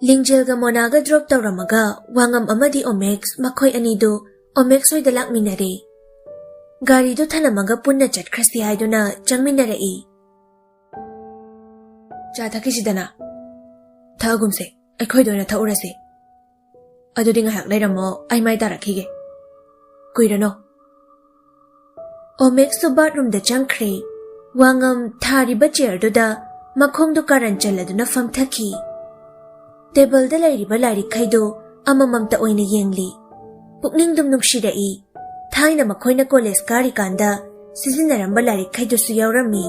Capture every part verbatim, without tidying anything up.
ꯂꯤꯡꯖꯦꯜꯒ ꯃꯣꯅꯥꯒ drop ꯇꯧꯔꯝꯃꯒ ꯋꯥꯉꯝ ꯑꯃꯗꯤ ꯑꯣꯃꯦꯛꯁ ꯃꯈꯣꯏ ꯑꯅꯤꯗꯨ ꯑꯣꯃꯦꯛꯁ ꯍꯣꯏꯗ ꯂꯥꯛꯃꯤꯟꯅꯔꯦ꯫ ꯒꯥꯔꯤꯗꯨ ꯊꯅꯝꯃꯒ ꯄꯨꯟꯅ ꯆꯠꯈ꯭ꯔꯁꯤ ꯍꯥꯏꯗꯨꯅ ꯆꯪꯃꯤꯟꯅꯔꯛꯏ꯫ "ꯆꯥ ꯊꯛꯈꯤꯁꯤꯗꯅ꯫ ꯊꯛꯑꯒꯨꯝꯁꯦ, ꯑꯩꯈꯣꯏꯗ ꯑꯣꯏꯅ ꯊꯛꯎꯔꯁꯤ꯫ ꯑꯗꯨꯗꯤ ꯉꯥꯏꯍꯥꯛ ꯂꯩꯔꯝꯃꯣ, ꯑꯩ ꯃꯥꯏ ꯇꯥꯔꯛꯈꯤꯒꯦ꯫ ꯀꯨꯏꯔꯅꯣ꯫" ꯑꯣꯃꯦꯛꯁꯁꯨ ꯕꯥꯠꯔꯨꯝꯗ ꯆꯪꯈ꯭ꯔꯦ꯫ ꯋꯥꯉꯝ ꯊꯥꯔꯤꯕ ꯆꯤꯌꯔꯗꯨꯗ ꯃꯈꯣꯡꯗꯨ ꯀꯥꯔꯟ ꯆꯜꯂꯗꯨꯅ ꯐꯝꯊꯈꯤ꯫ ꯇꯦꯕꯜꯗ ꯂꯩꯔꯤꯕ ꯂꯥꯏꯔꯤꯛꯈꯩꯗꯨ ꯑꯃꯃꯝꯇ ꯑꯣꯏꯅ ꯌꯦꯡꯂꯤ꯫ ꯄꯨꯛꯅꯤꯡꯗꯨꯝ ꯅꯨꯡꯁꯤꯔꯛꯏ꯫ ꯊꯥꯏꯅ ꯃꯈꯣꯏꯅ ꯀꯣꯂꯦꯖ ꯀꯥꯔꯤꯀꯥꯟꯗ ꯁꯤꯖꯤꯟꯅꯔꯝꯕ ꯂꯥꯏꯔꯤꯛꯈꯩꯗꯨꯁꯨ ꯌꯥꯎꯔꯝꯃꯤ꯫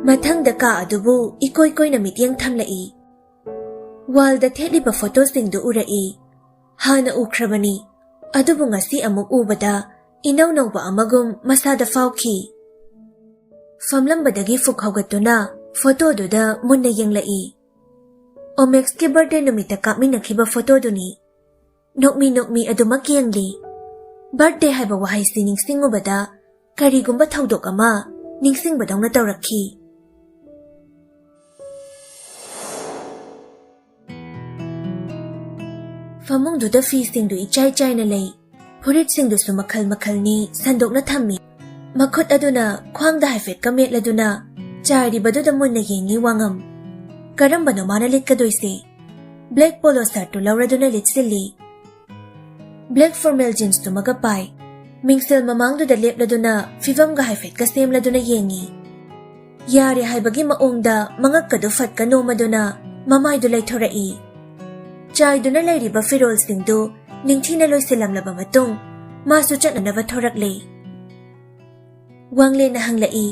ꯃꯊꯪꯗ ꯀꯥ ꯑꯗꯨꯕꯨ ꯏꯀꯣꯏ ꯀꯣꯏꯅ ꯃꯤꯠꯌꯦꯡ ꯊꯝꯂꯛꯏ꯫ ꯋꯥꯜꯗ ꯊꯦꯠꯂꯤꯕ ꯐꯣꯇꯣꯁꯤꯡꯗꯨ ꯎꯔꯛꯏ꯫ ꯍꯥꯟꯅ ꯎꯈ꯭ꯔꯕꯅꯤ, ꯑꯗꯨꯕꯨ ꯉꯁꯤ ꯑꯃꯨꯛ ꯎꯕꯗ ꯏꯅꯧ ꯅꯧꯕ ꯑꯃꯒꯨꯝ ꯃꯁꯥꯗ ꯐꯥꯎꯈꯤ꯫ ꯐꯝꯂꯝꯕꯗꯒꯤ ꯐꯨꯛ ꯍꯧꯒꯠꯇꯨꯅ ꯐꯣꯇꯣꯗꯨꯗ ꯃꯨꯟꯅ ꯌꯦꯡꯂꯛꯏ꯫ ꯑꯣꯃꯦꯛꯁꯀꯤ ꯕꯥꯔꯊꯗꯦ ꯅꯨꯃꯤꯠꯇ ꯀꯥꯞꯃꯤꯟꯅꯈꯤꯕ ꯐꯣꯇꯣꯗꯨꯅꯤ꯫ ꯅꯣꯛꯃꯤ ꯅꯣꯛꯃꯤ ꯑꯗꯨꯃꯛ ꯌꯦꯡꯂꯤ꯫ ꯕꯥꯔꯊꯗꯦ ꯍꯥꯏꯕ ꯋꯥꯍꯩꯁꯤ ꯅꯤꯡꯁꯤꯡꯉꯨꯕꯗ ꯀꯔꯤꯒꯨꯝꯕ ꯊꯧꯗꯣꯛ ꯑꯃ ꯅꯤꯡꯁꯤꯡꯕꯗꯧꯅ ꯇꯧꯔꯛꯈꯤ꯫ ꯐꯃꯨꯡꯗꯨꯗ ꯐꯤꯁꯤꯡꯗꯨ ꯏꯆꯥꯏ ꯆꯥꯏꯅ ꯂꯩ꯫ ꯐꯨꯔꯤꯠꯁꯤꯡꯗꯨꯁꯨ ꯃꯈꯜ ꯃꯈꯜꯅꯤ, ꯁꯟꯗꯣꯛꯅ ꯊꯝꯃꯤ꯫ ꯃꯈꯨꯠ ꯑꯗꯨꯅ ꯈ꯭ꯋꯥꯡꯗ ꯍꯥꯏꯐꯦꯠꯀ ꯃꯦꯠꯂꯗꯨꯅ ꯆꯥꯏꯔꯤꯕꯗꯨꯗ ꯃꯨꯟꯅ ꯌꯦꯡꯉꯤ ꯋꯥꯉꯝ꯫ ꯀꯔꯝꯕꯅꯣ ꯃꯥꯅ ꯂꯤꯠꯀꯗꯣꯏꯁꯦ? ꯕ꯭ꯂꯦꯛ ꯄꯣꯂꯣ ꯁꯔꯠꯇꯨ ꯂꯧꯔꯗꯨꯅ ꯂꯤꯠꯁꯤꯜꯂꯤ꯫ ꯕ꯭ꯂꯦꯛ ꯐꯣꯔꯃꯦꯜ ꯖꯤꯟꯁꯇꯨꯃꯒ ꯄꯥꯏ꯫ ꯃꯤꯡꯁꯦꯜ ꯃꯃꯥꯡꯗꯨꯗ ꯂꯦꯞꯂꯗꯨꯅ ꯐꯤꯚꯝꯒ ꯍꯥꯏꯐꯦꯠꯀ ꯁꯦꯝꯂꯗꯨꯅ ꯌꯦꯡꯉꯤ꯫ ꯌꯥꯔꯦ ꯍꯥꯏꯕꯒꯤ ꯃꯑꯣꯡꯗ ꯃꯉꯛꯀꯗꯨ ꯐꯠꯀ ꯅꯣꯝꯃꯗꯨꯅ ꯃꯃꯥꯏꯗꯨ ꯂꯩꯊꯣꯔꯛꯏ꯫ ꯆꯥꯏꯗꯨꯅ ꯂꯩꯔꯤꯕ ꯐꯤꯔꯣꯜꯁꯤꯡꯗꯨ ꯅꯤꯡꯊꯤꯅ ꯂꯣꯏꯁꯤꯜꯂꯝꯂꯕ ꯃꯇꯨꯡ ꯃꯥꯁꯨ ꯆꯠꯅꯅꯕ ꯊꯣꯔꯛꯂꯦ꯫ ꯋꯥꯡꯂꯦꯟꯅ ꯍꯪꯂꯛꯏ,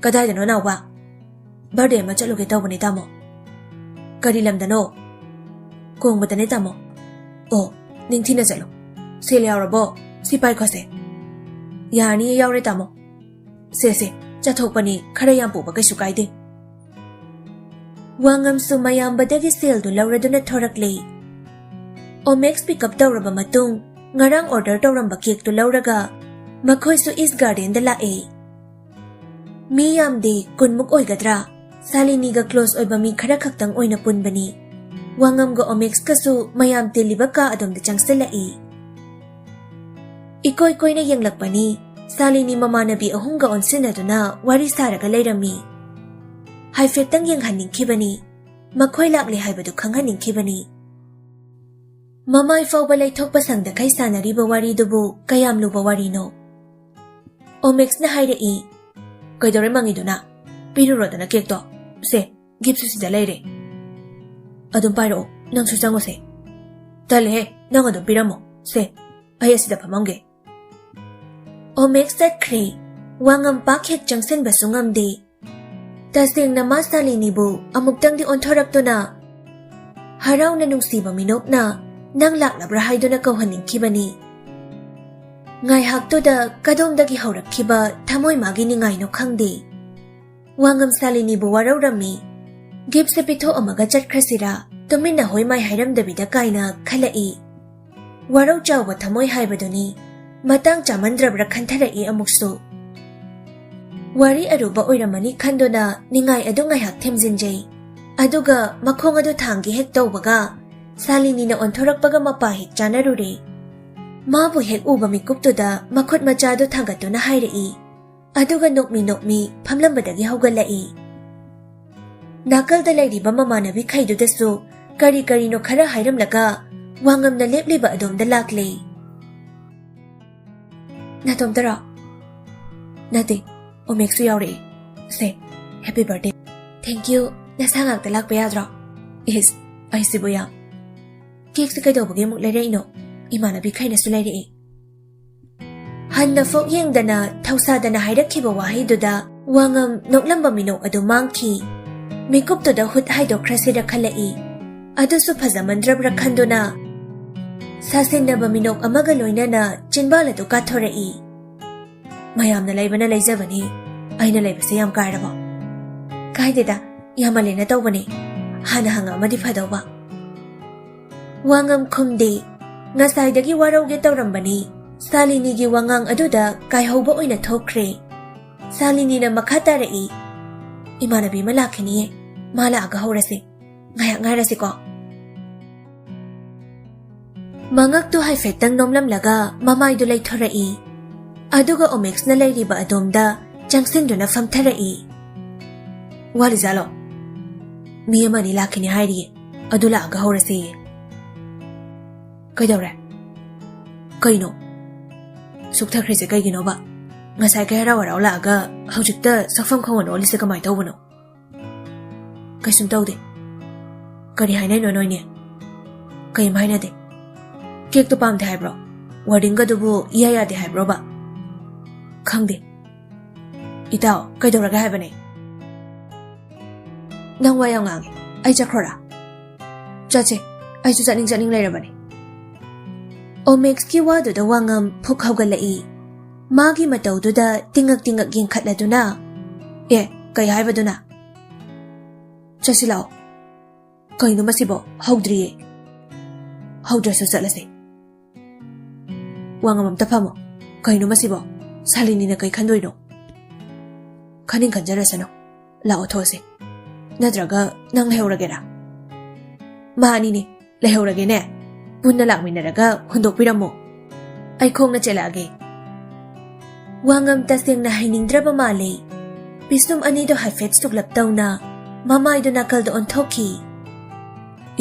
"ꯀꯗꯥꯏꯗꯅꯣ ꯅꯥꯎꯕ?" "ꯕꯥꯔꯗꯦ ꯑꯃ ꯆꯠꯂꯨꯒꯦ ꯇꯧꯕꯅꯦ ꯇꯥꯃꯣ꯫" "ꯀꯔꯤ ꯂꯝꯗꯅꯣ?" "ꯀꯣꯡꯕꯗꯅꯦ ꯇꯥꯃꯣ꯫" "ꯑꯣ, ꯅꯤꯡꯊꯤꯅ ꯆꯠꯂꯨ꯫ ꯁꯦꯜ ꯌꯥꯎꯔꯕꯣ? ꯁꯤ ꯄꯥꯏꯈꯣꯁꯦ꯫" "ꯌꯥꯔꯅꯤꯌꯦ, ꯌꯥꯎꯔꯦ ꯇꯥꯃꯣ꯫" "ꯁꯦ ꯁꯦ, ꯆꯠꯊꯣꯛꯄꯅꯤ, ꯈꯔ ꯌꯥꯝ ꯄꯨꯕ ꯀꯩꯁꯨ ꯀꯥꯏꯗꯦ꯫" ꯋꯥꯉꯝꯁꯨ ꯃꯌꯥꯝꯕꯗꯒꯤ ꯁꯦꯜꯗꯨ ꯂꯧꯔꯗꯨꯅ ꯊꯣꯔꯛꯂꯦ꯫ ꯑꯣꯃꯦꯛꯁ ꯄꯤꯛ ꯑꯞ ꯇꯧꯔꯕ ꯃꯇꯨꯡ ꯉꯔꯥꯡ ꯑꯣꯔꯗꯔ ꯇꯧꯔꯝꯕ ꯀꯦꯛꯇꯨ ꯂꯧꯔꯒ ꯃꯈꯣꯏꯁꯨ ꯏꯁ ꯒꯥꯔꯗꯦꯟꯗ ꯂꯥꯛꯑꯦ꯫ ꯃꯤ ꯌꯥꯝꯗꯦ, ꯀꯨꯟꯃꯨꯛ ꯑꯣꯏꯒꯗ꯭ꯔꯥ꯫ ꯁꯥꯂꯤꯅꯤꯒ close ꯑꯣꯏꯕ ꯃꯤ ꯈꯔ ꯈꯛꯇꯪ ꯑꯣꯏꯅ ꯄꯨꯟꯕꯅꯤ꯫ ꯋꯥꯉꯝꯒ ꯑꯣꯃꯦꯛꯁꯀꯁꯨ ꯃꯌꯥꯝ ꯇꯤꯜꯂꯤꯕ ꯀꯥ ꯑꯗꯣꯝꯗ ꯆꯪꯁꯤꯜꯂꯛꯏ꯫ ꯏꯀꯣꯏ ꯀꯣꯏꯅ ꯌꯦꯡꯂꯛꯄꯅꯤ, ꯁꯥꯂꯤꯅꯤ ꯃꯃꯥꯟꯅꯕꯤ ꯑꯍꯨꯝꯒ ꯑꯣꯟꯁꯤꯟꯅꯗꯨꯅ ꯋꯥꯔꯤ ꯁꯥꯔꯒ ꯂꯩꯔꯝꯃꯤ꯫ ꯍꯥꯏꯐꯦꯠꯇꯪ ꯌꯦꯡꯍꯟꯅꯤꯡꯈꯤꯕꯅꯤ, ꯃꯈꯣꯏ ꯂꯥꯛꯂꯦ ꯍꯥꯏꯕꯗꯨ ꯈꯪꯍꯟꯅꯤꯡꯈꯤꯕꯅꯤ꯫ ꯃꯃꯥꯏ ꯐꯥꯎꯕ ꯂꯩꯊꯣꯛꯄ ꯁꯪꯗꯈꯩ ꯁꯥꯟꯅꯔꯤꯕ ꯋꯥꯔꯤꯗꯨꯕꯨ ꯀꯌꯥꯝ ꯂꯨꯕ ꯋꯥꯔꯤꯅꯣ? ꯑꯣꯃꯦꯛꯁꯅ ꯍꯥꯏꯔꯛꯏ, "ꯀꯩꯗꯧꯔꯦ ꯃꯪꯉꯤꯗꯨꯅ? ꯄꯤꯔꯨꯔꯣꯗꯅ ꯀꯦꯛꯇꯣ꯫ ꯁꯦ, ꯒꯤꯐꯁꯨ ꯁꯤꯗ ꯂꯩꯔꯦ꯫ ꯑꯗꯨꯝ ꯄꯥꯏꯔꯛꯑꯣ, ꯅꯪꯁꯨ ꯆꯪꯉꯨꯁꯦ꯫" "ꯇꯜꯂꯦꯍꯦ, ꯅꯪ ꯑꯗꯨꯝ ꯄꯤꯔꯝꯃꯣ꯫ ꯁꯦ, ꯑꯩ ꯑꯁꯤꯗ ꯐꯝꯃꯝꯒꯦ꯫" ꯑꯣꯃꯦꯛꯁ ꯆꯠꯈ꯭ꯔꯦ꯫ ꯋꯥꯉꯝ ꯄꯥꯛ ꯍꯦꯛ ꯆꯪꯁꯤꯟꯕꯁꯨ ꯉꯝꯗꯦ꯫ ꯇꯁꯦꯡꯅ ꯃꯥ ꯁꯥꯂꯤꯅꯤꯕꯨ ꯑꯃꯨꯛꯇꯪꯗꯤ ꯑꯣꯟꯊꯣꯔꯛꯇꯨꯅ, ꯍꯔꯥꯎꯅ ꯅꯨꯡꯁꯤꯕ ꯃꯤꯅꯣꯛꯅ "ꯅꯪ ꯂꯥꯛꯂꯕ꯭ꯔꯥ?" ꯍꯥꯏꯗꯨꯅ ꯀꯧꯍꯟꯅꯤꯡꯈꯤꯕꯅꯤ꯫ ꯉꯥꯏꯍꯥꯛꯇꯨꯗ ꯀꯗꯣꯝꯗꯒꯤ ꯍꯧꯔꯛꯈꯤꯕ ꯊꯃꯣꯏ ꯃꯥꯒꯤ ꯅꯤꯡꯉꯥꯏꯅꯣ ꯈꯪꯗꯦ꯫ ꯋꯥꯉꯝ ꯁꯥꯂꯤꯅꯤꯕꯨ ꯋꯥꯔꯧꯔꯝꯃꯤ꯫ ꯒꯤꯐꯁꯦ ꯄꯤꯊꯣꯛꯑꯝꯃꯒ ꯆꯠꯈ꯭ꯔꯁꯤꯔꯥ, ꯇꯨꯃꯤꯟꯅ ꯍꯣꯏ ꯃꯥꯏ ꯍꯥꯏꯔꯝꯗꯕꯤꯗ ꯀꯥꯏꯅ ꯈꯜꯂꯛꯏ꯫ ꯋꯥꯔꯧ ꯆꯥꯎꯕ ꯊꯃꯣꯏ ꯍꯥꯏꯕꯗꯨꯅꯤ꯫ ꯃꯇꯥꯡ ꯆꯥꯃꯟꯗ꯭ꯔꯕ꯭ꯔꯥ ꯈꯟꯊꯔꯛꯏ ꯑꯃꯨꯛꯁꯨ꯫ ꯋꯥꯔꯤ ꯑꯔꯨꯕ ꯑꯣꯏꯔꯝꯃꯅꯤ ꯈꯟꯗꯨꯅ ꯅꯤꯡꯉꯥꯏ ꯑꯗꯨ ꯉꯥꯏꯍꯥꯛ ꯊꯦꯝꯖꯤꯟꯖꯩ꯫ ꯑꯗꯨꯒ ꯃꯈꯣꯡ ꯑꯗꯨ ꯊꯥꯡꯒꯦ ꯍꯦꯛ ꯇꯧꯕꯒ ꯁꯥꯂꯤꯅꯤꯅ ꯑꯣꯟꯊꯣꯔꯛꯄꯒ ꯃꯄꯥ ꯍꯦꯛ ꯆꯥꯅꯔꯨꯔꯦ꯫ ꯃꯥꯕꯨ ꯍꯦꯛ ꯎꯕ ꯃꯤꯀꯨꯞꯇꯨꯗ ꯃꯈꯨꯠ ꯃꯆꯥꯗꯨ ꯊꯥꯡꯒꯠꯇꯨꯅ ꯍꯥꯏꯔꯛꯏ꯫ ꯑꯗꯨꯒ ꯅꯣꯛꯃꯤ ꯅꯣꯛꯃꯤ ꯐꯝꯂꯝꯕꯗꯒꯤ ꯍꯧꯒꯠꯂꯛꯏ꯫ ꯅꯥꯀꯜꯗ ꯂꯩꯔꯤꯕ ꯃꯃꯥꯟꯅꯕꯤꯈꯩꯗꯨꯗꯁꯨ ꯀꯔꯤ ꯀꯔꯤꯅꯣ ꯈꯔ ꯍꯥꯏꯔꯝꯂꯒ ꯋꯥꯉꯝꯅ ꯂꯦꯞꯂꯤꯕ ꯑꯗꯣꯝꯗ ꯂꯥꯛꯂꯦ꯫ "ꯅꯥꯇꯣꯝꯇꯔꯣ?" "ꯅꯠꯇꯦ, ꯑꯣꯃꯦꯛꯁꯨ ꯌꯥꯎꯔꯛꯏ꯫ ꯁꯦ, happy birthday꯫ Thank you꯫ ꯅꯁꯥ ꯉꯥꯛꯇ ꯂꯥꯛꯄ ꯌꯥꯗ꯭ꯔꯣ?" "ꯏꯁ, ꯑꯩꯁꯤꯕꯨ ꯌꯥꯝ꯫" "ꯀꯦꯛꯁꯦ ꯀꯩꯗꯧꯕꯒꯤ ꯑꯃꯨꯛ ꯂꯩꯔꯛꯏꯅꯣ? ꯏꯃꯥꯟꯅꯕꯤꯈꯩꯅꯁꯨ ꯂꯩꯔꯛꯏ꯫" ꯍꯟꯅ ꯐꯥꯎ ꯌꯦꯡꯗꯅ ꯊꯧꯁꯥꯗꯅ ꯍꯥꯏꯔꯛꯈꯤꯕ ꯋꯥꯍꯩꯗꯨꯗ ꯋꯥꯉꯝ ꯅꯣꯛꯂꯝꯕ ꯃꯤꯅꯣꯛ ꯑꯗꯨ ꯃꯥꯡꯈꯤ꯫ ꯃꯤꯀꯨꯞꯇꯨꯗ ꯍꯨꯠ ꯍꯥꯏꯗꯣꯛꯈ꯭ꯔꯁꯤꯔ ꯈꯜꯂꯛꯏ꯫ ꯑꯗꯨꯁꯨ ꯐꯖꯃꯟꯗ꯭ꯔꯕ꯭ꯔꯥ ꯈꯟꯗꯨꯅ ꯁꯥꯁꯤꯟꯅꯕ ꯃꯤꯅꯣꯛ ꯑꯃꯒ ꯂꯣꯏꯅꯅ ꯆꯤꯟꯕꯥꯜ ꯑꯗꯨ ꯀꯥꯊꯣꯔꯛꯏ꯫ "ꯃꯌꯥꯝꯅ ꯂꯩꯕꯅ ꯂꯩꯖꯕꯅꯤ, ꯑꯩꯅ ꯂꯩꯕꯁꯦ ꯌꯥꯝ ꯀꯥꯏꯔꯕꯣ?" "ꯀꯥꯏꯗꯦꯗ, ꯌꯥꯝꯃꯜꯂꯦꯅ ꯇꯧꯕꯅꯦ꯫ ꯍꯥꯟꯅ ꯍꯪꯉꯛꯑꯝꯃꯗꯤ ꯐꯗꯧꯕ꯫" ꯋꯥꯉꯝ ꯈꯨꯝꯗꯦ꯫ ꯉꯁꯥꯏꯗꯒꯤ ꯋꯥꯔꯧꯒꯦ ꯇꯧꯔꯝꯕꯅꯤ꯫ ꯁꯥꯂꯤꯅꯤꯒꯤ ꯋꯥꯉꯥꯡ ꯑꯗꯨꯗ ꯀꯥꯏꯍꯧꯕ ꯑꯣꯏꯅ ꯊꯣꯛꯈ꯭ꯔꯦ꯫ ꯁꯥꯂꯤꯅꯤꯅ ꯃꯈꯥ ꯇꯥꯔꯛꯏ, ꯏꯃꯥꯟꯅꯕꯤ ꯑꯃ ꯂꯥꯛꯈꯤꯅꯤꯌꯦ, ꯃꯥ ꯂꯥꯛꯑꯒ ꯍꯧꯔꯁꯤ꯫ ꯉꯥꯏꯍꯥꯛ ꯉꯥꯏꯔꯁꯤꯀꯣ꯫ ꯃꯉꯛꯇꯨ ꯍꯥꯏꯐꯦꯠꯇꯪ ꯅꯣꯝꯂꯝꯂꯒ ꯃꯃꯥꯏꯗꯨ ꯂꯩꯊꯣꯔꯛꯏ꯫ ꯑꯗꯨꯒ ꯑꯣꯃꯦꯛꯁꯅ ꯂꯩꯔꯤꯕ ꯑꯗꯣꯝꯗ ꯆꯪꯁꯤꯟꯗꯨꯅ ꯐꯝꯊꯔꯛꯏ꯫ "ꯋꯥꯠꯂꯤꯖꯥꯠꯂꯣ? ꯃꯤ ꯑꯃ ꯑꯅꯤ ꯂꯥꯛꯈꯤꯅꯤ ꯍꯥꯏꯔꯤꯌꯦ, ꯑꯗꯨ ꯂꯥꯛꯑꯒ ꯍꯧꯔꯁꯦꯌꯦ꯫" "ꯀꯩꯗꯧꯔꯦ? ꯀꯩꯅꯣ? ꯁꯨꯛ ꯊꯛꯈ꯭ꯔꯤꯁꯦ ꯀꯩꯒꯤꯅꯣꯕ? ꯉꯁꯥꯏ ꯀꯩ ꯍꯔꯥꯎ ꯍꯔꯥꯎ ꯂꯥꯛꯑꯒ ꯍꯧꯖꯤꯛꯇ ꯁꯛꯐꯝ ꯈꯪꯍꯟ ꯑꯣꯜꯂꯤꯁꯦ ꯀꯃꯥꯏꯅ ꯇꯧꯕꯅꯣ?" "ꯀꯩꯁꯨꯝ ꯇꯧꯗꯦ꯫ ꯀꯔꯤ ꯍꯥꯏꯅꯩꯅꯣ ꯅꯣꯏꯅꯦ?" "ꯀꯩꯝ ꯍꯥꯏꯅꯗꯦ꯫ ꯀꯦꯛꯇꯣ ꯄꯥꯝꯗꯦ ꯍꯥꯏꯕ꯭ꯔꯣ? ꯋꯥꯔꯗꯤꯡꯒꯗꯨꯕꯨ ꯏꯌꯥ ꯌꯥꯗꯦ ꯍꯥꯏꯕ꯭ꯔꯣꯕ?" "ꯈꯪꯗꯦ꯫" "ꯏꯇꯥꯎ, ꯀꯩꯗꯧꯔꯒꯦ ꯍꯥꯏꯕꯅꯦ?" "ꯅꯪ ꯋꯥ ꯌꯥꯝ ꯉꯥꯡꯉꯦ꯫ ꯑꯩ ꯆꯠꯈ꯭ꯔꯣꯔꯥ?" "ꯆꯠꯁꯦ꯫ ꯑꯩꯁꯨ ꯆꯠꯅꯤꯡ ꯆꯠꯅꯤꯡ ꯂꯩꯔꯕꯅꯦ꯫" ꯑꯣꯃꯦꯛꯁꯀꯤ ꯋꯥꯗꯨꯗ ꯋꯥꯉꯝ ꯐꯨꯛ ꯍꯧꯒꯠꯂꯛꯏ꯫ ꯃꯥꯒꯤ ꯃꯇꯧꯗꯨꯗ ꯇꯤꯡꯉꯛ ꯇꯤꯡꯉꯛ ꯌꯦꯡꯈꯠꯂꯗꯨꯅ, "ꯑꯦ, ꯀꯩ ꯍꯥꯏꯕꯗꯨꯅ?" "ꯆꯠꯁꯤ ꯂꯥꯛꯑꯣ꯫" "ꯀꯩꯅꯣ ꯃꯁꯤꯕꯣ? ꯍꯧꯗ꯭ꯔꯤꯌꯦ꯫" "ꯍꯧꯗ꯭ꯔꯁꯨ ꯆꯠꯂꯁꯦ꯫" "ꯋꯥꯉꯝ ꯑꯝꯇ ꯐꯝꯃꯣ꯫ ꯀꯩꯅꯣ ꯃꯁꯤꯕꯣ? ꯁꯥꯂꯤꯅꯤꯅ ꯀꯩ ꯈꯟꯗꯣꯏꯅꯣ?" "ꯈꯟꯅꯤꯡ ꯈꯟꯖꯔꯁꯅꯨ꯫ ꯂꯥꯛꯑꯣ ꯊꯣꯛꯑꯁꯦ꯫ ꯅꯠꯇ꯭ꯔꯒ ꯅꯪ ꯂꯩꯍꯧꯔꯒꯦꯔꯥ?" "ꯃꯥꯅꯤꯅꯦ, ꯂꯩꯍꯧꯔꯒꯦꯅꯦ꯫ ꯄꯨꯟꯅ ꯂꯥꯛꯃꯤꯟꯅꯔꯒ ꯍꯨꯟꯗꯣꯛꯄꯤꯔꯝꯃꯣ꯫ ꯑꯩ ꯈꯣꯡꯅ ꯆꯦꯜꯂꯛꯑꯒꯦ꯫" ꯋꯥꯉꯝ ꯇꯁꯦꯡꯅ ꯍꯩꯅꯤꯡꯗ꯭ꯔꯕ ꯃꯥꯜꯂꯦ꯫ ꯄꯤꯁꯨꯝ ꯑꯅꯤꯗꯣ ꯍꯥꯏꯐꯦꯠ ꯁꯨꯛꯂꯞ ꯇꯧꯅ ꯃꯃꯥꯏꯗꯨ ꯅꯥꯀꯜꯗ ꯑꯣꯟꯊꯣꯛꯈꯤ꯫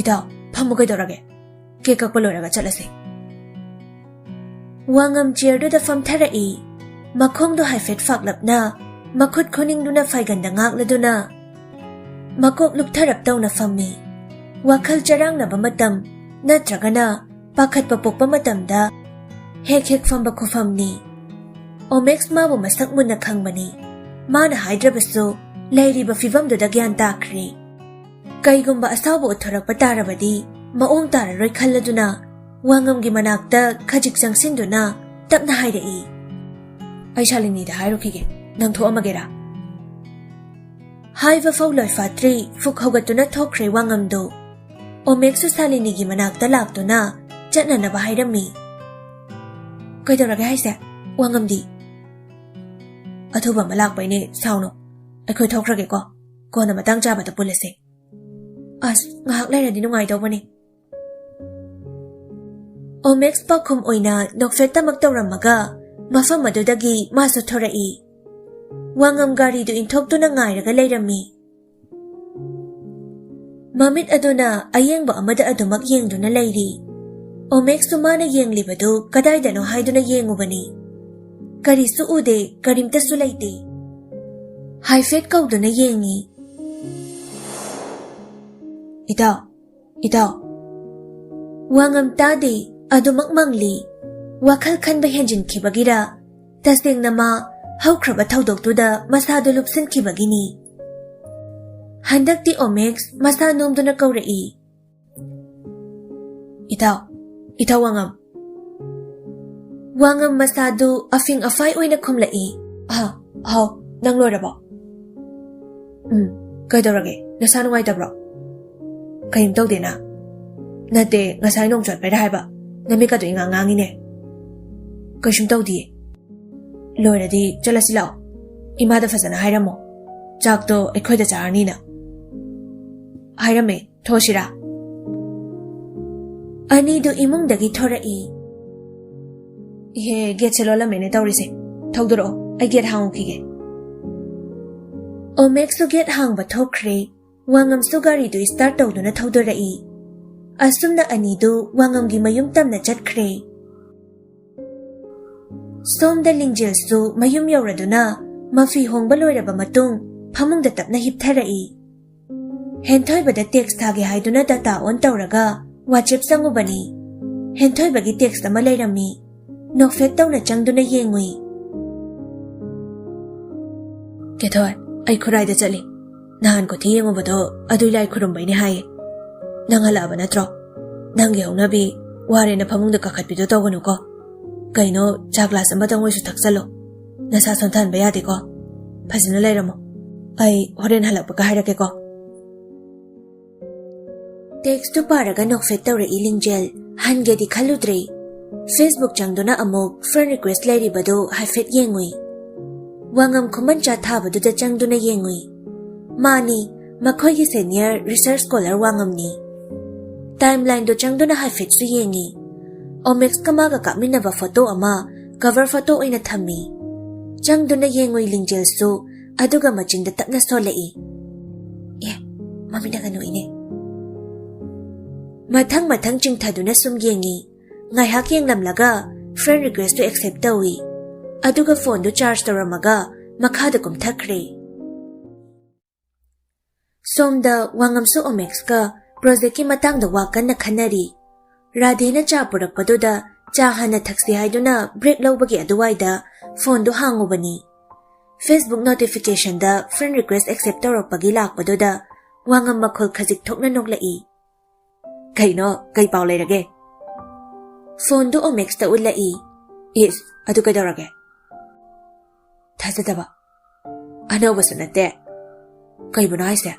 "ꯏꯇꯥꯎ, ꯐꯝꯃꯨ ꯀꯩꯗꯧꯔꯒꯦ? ꯀꯦꯛ ꯀꯛꯄ ꯂꯣꯏꯔꯒ ꯆꯠꯂꯁꯦ꯫" ꯋꯥꯉꯝ ꯆꯤꯌꯔꯗꯨꯗ ꯐꯝꯊꯔꯛꯏ꯫ ꯃꯈꯣꯡꯗꯣ ꯍꯥꯏꯐꯦꯠ ꯐꯥꯛꯂꯞꯅ, ꯃꯈꯨꯠ ꯈꯨꯅꯤꯡꯗꯨꯅ ꯐꯥꯏꯒꯟꯗ ꯉꯥꯛꯂꯗꯨꯅ, ꯃꯀꯣꯛ ꯂꯨꯞꯊꯔꯞ ꯇꯧꯅ ꯐꯝꯃꯤ꯫ ꯋꯥꯈꯜ ꯆꯔꯥꯡꯅꯕ ꯃꯇꯝ ꯅꯠꯇ꯭ꯔꯒꯅ ꯄꯥꯈꯠꯄ ꯄꯣꯛꯄ ꯃꯇꯝꯗ ꯍꯦꯛ ꯍꯦꯛ ꯐꯝꯕ ꯈꯨꯐꯝꯅꯤ꯫ ꯑꯣꯃꯦꯛꯁ ꯃꯥꯕꯨ ꯃꯁꯛ ꯃꯨꯟꯅ ꯈꯪꯕꯅꯤ꯫ ꯃꯥꯅ ꯍꯥꯏꯗ꯭ꯔꯕꯁꯨ ꯂꯩꯔꯤꯕ ꯐꯤꯚꯝꯗꯨꯗ ꯒ꯭ꯌꯥꯟ ꯇꯥꯈ꯭ꯔꯦ꯫ ꯀꯩꯒꯨꯝꯕ ꯑꯁꯥꯎꯕ ꯎꯠꯊꯣꯔꯛꯄ ꯇꯥꯔꯕꯗꯤ ꯃꯑꯣꯡ ꯇꯥꯔꯔꯣꯏ ꯈꯜꯂꯗꯨꯅ ꯋꯥꯉꯝꯒꯤ ꯃꯅꯥꯛꯇ ꯈꯖꯤꯛ ꯆꯪꯁꯤꯟꯗꯨꯅ ꯇꯞꯅ ꯍꯥꯏꯔꯛꯏ, "ꯑꯩ ꯁꯥꯂꯤꯅꯤꯗ ꯍꯥꯏꯔꯨꯈꯤꯒꯦ, ꯅꯪ ꯊꯣꯛꯑꯝꯃꯒꯦꯔꯥ?" ꯍꯥꯏꯕ ꯐꯥꯎ ꯂꯣꯏꯐꯥꯠꯇ꯭ꯔꯤ, ꯐꯨꯛ ꯍꯧꯒꯠꯇꯨꯅ ꯊꯣꯛꯈ꯭ꯔꯦ ꯋꯥꯉꯝꯗꯨ꯫ ꯑꯣꯃꯦꯛꯁꯨ ꯁꯥꯂꯤꯅꯤꯒꯤ ꯃꯅꯥꯛꯇ ꯂꯥꯛꯇꯨꯅ ꯆꯠꯅꯅꯕ ꯍꯥꯏꯔꯝꯃꯤ꯫ "ꯀꯩꯗꯧꯔꯒꯦ ꯍꯥꯏꯁꯦ, ꯋꯥꯉꯝꯗꯤ?" "ꯑꯊꯨꯕ ꯑꯃ ꯂꯥꯛꯄꯩꯅꯦ, ꯁꯥꯎꯅꯨ꯫ ꯑꯩꯈꯣꯏ ꯊꯣꯛꯈ꯭ꯔꯒꯦꯀꯣ꯫ ꯀꯣꯟꯅ ꯃꯇꯥꯡ ꯆꯥꯕꯗ ꯄꯨꯜꯂꯁꯦ꯫ ꯑꯁ, ꯉꯥꯏꯍꯥꯛ ꯂꯩꯔꯗꯤ ꯅꯨꯡꯉꯥꯏꯗꯧꯕꯅꯤ꯫ ꯑꯣꯃꯦꯛꯁ ꯄꯥꯎꯈꯨꯝ ꯑꯣꯏꯅ ꯅꯣꯛꯐꯦꯠꯇꯃꯛ ꯇꯧꯔꯝꯃꯒ ꯃꯐꯝ ꯑꯗꯨꯗꯒꯤ ꯃꯥꯁꯨ ꯊꯣꯔꯛꯏ꯫ ꯋꯥꯉꯝ ꯒꯥꯔꯤꯗꯨ ꯏꯟꯊꯣꯛꯇꯨꯅ ꯉꯥꯏꯔꯒ ꯂꯩꯔꯝꯃꯤ꯫ ꯃꯃꯤꯠ ꯑꯗꯨꯅ ꯑꯌꯦꯡꯕ ꯑꯃꯗ ꯑꯗꯨꯃꯛ ꯌꯦꯡꯗꯨꯅ ꯂꯩꯔꯤ꯫ ꯑꯣꯃꯦꯛꯁꯁꯨ ꯃꯥꯅ ꯌꯦꯡꯂꯤꯕꯗꯨ ꯀꯗꯥꯏꯗꯅꯣ ꯍꯥꯏꯗꯨꯅ ꯌꯦꯡꯉꯨꯕꯅꯤ꯫ ꯀꯔꯤꯁꯨ ꯎꯗꯦ, ꯀꯔꯤꯝꯇꯁꯨ ꯂꯩꯇꯦ꯫ ꯍꯥꯏꯐꯦꯠ ꯀꯧꯗꯨꯅ ꯌꯦꯡꯉꯤ꯫ "ꯏꯇꯥꯎ, ꯏꯇꯥꯎ!" ꯋꯥꯉꯝ ꯇꯥꯗꯦ, ꯑꯗꯨꯃꯛ ꯃꯪꯂꯤ꯫ ꯋꯥꯈꯜ ꯈꯟꯕ ꯍꯦꯟꯖꯤꯟꯈꯤꯕꯒꯤꯔ, ꯇꯁꯦꯡꯅ ꯃꯥ ꯍꯧꯈ꯭ꯔꯕ ꯊꯧꯗꯣꯛꯇꯨꯗ ꯃꯁꯥꯗꯨ ꯂꯨꯞꯁꯤꯟꯈꯤꯕꯒꯤꯅꯤ꯫ ꯍꯟꯗꯛꯇꯤ ꯑꯣꯃꯦꯛꯁ ꯃꯁꯥ ꯅꯣꯝꯗꯨꯅ ꯀꯧꯔꯛꯏ꯫ "ꯏꯇꯥꯎ, ꯏꯇꯥꯎ ꯋꯥꯉꯝ!" ꯋꯥꯉꯝ ꯃꯁꯥꯗꯨ ꯑꯐꯤꯡ ꯑꯐꯥꯏ ꯑꯣꯏꯅ ꯈꯨꯝꯂꯛꯏ꯫ "ꯑꯍ, ꯍꯥꯎ, ꯅꯪ ꯂꯣꯏꯔꯕꯣ?" "ꯎꯝ, ꯀꯩꯗꯧꯔꯒꯦ? ꯅꯁꯥ ꯅꯨꯡꯉꯥꯏꯇꯕ꯭ꯔꯣ?" "ꯀꯔꯤꯝ ꯇꯧꯗꯦꯅ?" "ꯅꯠꯇꯦ, ꯉꯁꯥꯏ ꯅꯣꯡ ꯆꯣꯠꯄꯩꯔꯥ ꯍꯥꯏꯕ, ꯅꯃꯤꯠꯀꯗꯣ ꯏꯉꯥꯡ ꯉꯥꯡꯉꯤꯅꯦ꯫" "ꯀꯩꯁꯨꯝ ꯇꯧꯗꯤꯌꯦ꯫" "ꯂꯣꯏꯔꯗꯤ ꯆꯠꯂꯁꯤ ꯂꯥꯛꯑꯣ, ꯏꯃꯥꯗ ꯐꯖꯅ ꯍꯥꯏꯔꯝꯃꯣ, ꯆꯥꯛꯇꯣ ꯑꯩꯈꯣꯏꯗ ꯆꯥꯔꯅꯤꯅ꯫" "ꯍꯥꯏꯔꯝꯃꯦ, ꯊꯣꯛꯑꯁꯤꯔꯥ?" ꯑꯅꯤꯗꯨ ꯏꯃꯨꯡꯗꯒꯤ ꯊꯣꯔꯛꯏ꯫ "ꯏꯍꯦ, ꯒꯦꯠꯁꯦ ꯂꯣꯜꯂꯝꯃꯦꯅꯦ ꯇꯧꯔꯤꯁꯦ꯫ ꯊꯧꯗꯣꯔꯛꯑꯣ, ꯑꯩ ꯒꯦꯠ ꯍꯥꯡꯉꯨꯈꯤꯒꯦ꯫" ꯑꯣꯃꯦꯛꯁꯁꯨ ꯒꯦꯠ ꯍꯥꯡꯕ ꯊꯣꯛꯈ꯭ꯔꯦ꯫ ꯋꯥꯉꯝꯁꯨ ꯒꯥꯔꯤꯗꯨ ꯁ꯭ꯇꯥꯔꯠ ꯇꯧꯗꯨꯅ ꯊꯧꯗꯣꯔꯛꯏ꯫ ꯑꯁꯨꯝꯅ ꯑꯅꯤꯗꯨ ꯋꯥꯉꯝꯒꯤ ꯃꯌꯨꯝ ꯇꯝꯅ ꯆꯠꯈ꯭ꯔꯦ꯫ ꯁꯣꯝꯗ ꯂꯤꯡꯖꯦꯜꯁꯨ ꯃꯌꯨꯝ ꯌꯧꯔꯗꯨꯅ ꯃꯐꯤ ꯍꯣꯡꯕ ꯂꯣꯏꯔꯕ ꯃꯇꯨꯡ ꯐꯃꯨꯡꯗ ꯇꯞꯅ ꯍꯤꯞꯊꯔꯛꯏ꯫ ꯍꯦꯟꯊꯣꯏꯕꯗ ꯇꯦꯛꯁ ꯊꯥꯒꯦ ꯍꯥꯏꯗꯨꯅ ꯗꯇꯥ ꯑꯣꯟ ꯇꯧꯔꯒ ꯋꯥꯆꯦꯞ ꯆꯪꯉꯨꯕꯅꯤ꯫ ꯍꯦꯟꯊꯣꯏꯕꯒꯤ ꯇꯦꯛꯁ ꯑꯃ ꯂꯩꯔꯝꯃꯤ꯫ ꯅꯣꯛꯐꯦꯠ ꯇꯧꯅ ꯆꯪꯗꯨꯅ ꯌꯦꯡꯉꯨꯏ꯫ "ꯀꯦꯊꯣꯏ, ꯑꯩ ꯈꯨꯔꯥꯏꯗ ꯆꯠꯂꯤ꯫ ꯅꯍꯥꯟ ꯀꯨꯊꯤ ꯌꯦꯡꯉꯨꯕꯗꯣ ꯑꯗꯨꯏ ꯂꯥꯏ ꯈꯨꯔꯨꯝꯕꯩꯅꯦ ꯍꯥꯏꯌꯦ꯫ ꯅꯪ ꯍꯜꯂꯛꯑꯕ ꯅꯠꯇ꯭ꯔꯣ? ꯅꯪꯒꯤ ꯍꯧꯅꯕꯤ ꯋꯥꯔꯦꯅ ꯐꯃꯨꯡꯗ ꯀꯥꯈꯠꯄꯤꯗꯣ ꯇꯧꯒꯅꯨꯀꯣ꯫ ꯀꯩꯅꯣ, ꯆꯥ ꯒ꯭ꯂꯥꯁ ꯑꯃꯇꯪ ꯑꯣꯏꯁꯨ ꯊꯛꯆꯜꯂꯣ꯫ ꯅꯁꯥ ꯁꯣꯟꯊꯍꯟꯕ ꯌꯥꯗꯦꯀꯣ꯫ ꯐꯖꯅ ꯂꯩꯔꯝꯃꯣ꯫ ꯑꯩ ꯍꯣꯔꯦꯟ ꯍꯜꯂꯛꯄꯒ ꯍꯥꯏꯔꯛꯀꯦꯀꯣ꯫" ꯇꯦꯛꯁꯇꯨ ꯄꯥꯔꯒ ꯅꯣꯛꯐꯦꯠ ꯇꯧꯔꯛꯏ ꯂꯤꯡꯖꯦꯜ꯫ ꯍꯟꯒꯦꯗꯤ ꯈꯜꯂꯨꯗ꯭ꯔꯦ꯫ Facebook ꯆꯪꯗꯨꯅ ꯑꯃꯨꯛ ꯐ꯭ꯔꯦꯟ ꯔꯤꯀ꯭ꯋꯦꯁ ꯂꯩꯔꯤꯕꯗꯨ ꯍꯥꯏꯐꯦꯠ ꯌꯦꯡꯉꯨꯏ꯫ ꯋꯥꯉꯝ ꯈꯨꯃꯟ ꯆꯥ ꯊꯥꯕꯗꯨꯗ ꯆꯪꯗꯨꯅ ꯌꯦꯡꯉꯨꯏ꯫ ꯃꯥꯅꯤ, ꯃꯈꯣꯏꯒꯤ senior research scholar ꯋꯥꯉꯝꯅꯤ꯫ Timelineꯗꯨ ꯆꯪꯗꯨꯅ ꯍꯥꯏꯐꯦꯠꯁꯨ ꯌꯦꯡꯉꯤ꯫ ꯑꯣꯃꯦꯛꯁꯀ ꯃꯥꯒ ꯀꯥꯞꯃꯤꯟꯅꯕ ꯐꯣꯇꯣ ꯑꯃ cover ꯐꯣꯇꯣ ꯑꯣꯏꯅ ꯊꯝꯃꯤ꯫ ꯆꯪꯗꯨꯅ ꯌꯦꯡꯉꯨꯏ ꯂꯤꯡꯖꯦꯜꯁꯨ, ꯑꯗꯨꯒ ꯃꯆꯤꯟꯗ ꯇꯞꯅ ꯁꯣꯜꯂꯛꯏ꯫ "ꯑꯦ, ꯃꯃꯤꯠꯅꯒ ꯅꯣꯛꯏꯅꯦ"꯫ ꯃꯊꯪ ꯃꯊꯪ ꯆꯤꯡꯊꯗꯨꯅ ꯁꯨꯝ ꯌꯦꯡꯉꯤ꯫ ꯉꯥꯏꯍꯥꯛ ꯌꯦꯡꯂꯝꯂꯒ friend requestꯇꯨ accept ꯇꯧꯏ꯫ ꯑꯗꯨꯒ phoneꯗꯨ charge ꯇꯧꯔꯝꯃꯒ ꯃꯈꯥꯗ ꯀꯨꯝꯊꯈ꯭ꯔꯦ꯫ ꯁꯣꯝꯗ ꯋꯥꯉꯝꯁꯨ ꯑꯣꯃꯦꯛꯁꯀ projectꯀꯤ ꯃꯇꯥꯡꯗ ꯋꯥ ꯀꯟꯅ ꯈꯟꯅꯔꯤ꯫ ꯔꯥꯙꯦꯅ ꯆꯥ ꯄꯨꯔꯛꯄꯗꯨꯗ ꯆꯥ ꯍꯥꯟꯅ ꯊꯛꯁꯤ ꯍꯥꯏꯗꯨꯅ break ꯂꯧꯕꯒꯤ ꯑꯗꯨꯋꯥꯏꯗ phoneꯗꯨ ꯍꯥꯡꯉꯨꯕꯅꯤ꯫ Facebook notificationꯗ friend request accept ꯇꯧꯔꯛꯄꯒꯤ ꯂꯥꯛꯄꯗꯨꯗ ꯋꯥꯉꯝ ꯃꯈꯣꯜ ꯈꯖꯤꯛ ꯊꯣꯛꯅ ꯅꯣꯛꯂꯛꯏ꯫ "ꯀꯩꯅꯣ, ꯀꯩ ꯄꯥꯎ ꯂꯩꯔꯒꯦ?" Phoneꯗꯨ ꯑꯣꯃꯦꯛꯁꯇ ꯎꯠꯂꯛꯏ꯫ "ꯏꯁ, ꯑꯗꯨ ꯀꯩꯗꯧꯔꯒꯦ?" "ꯊꯥꯖꯗꯕ꯫ ꯑꯅꯧꯕꯁꯨ ꯅꯠꯇꯦ꯫ ꯀꯩꯕꯨꯅꯣ ꯍꯥꯏꯁꯦ?"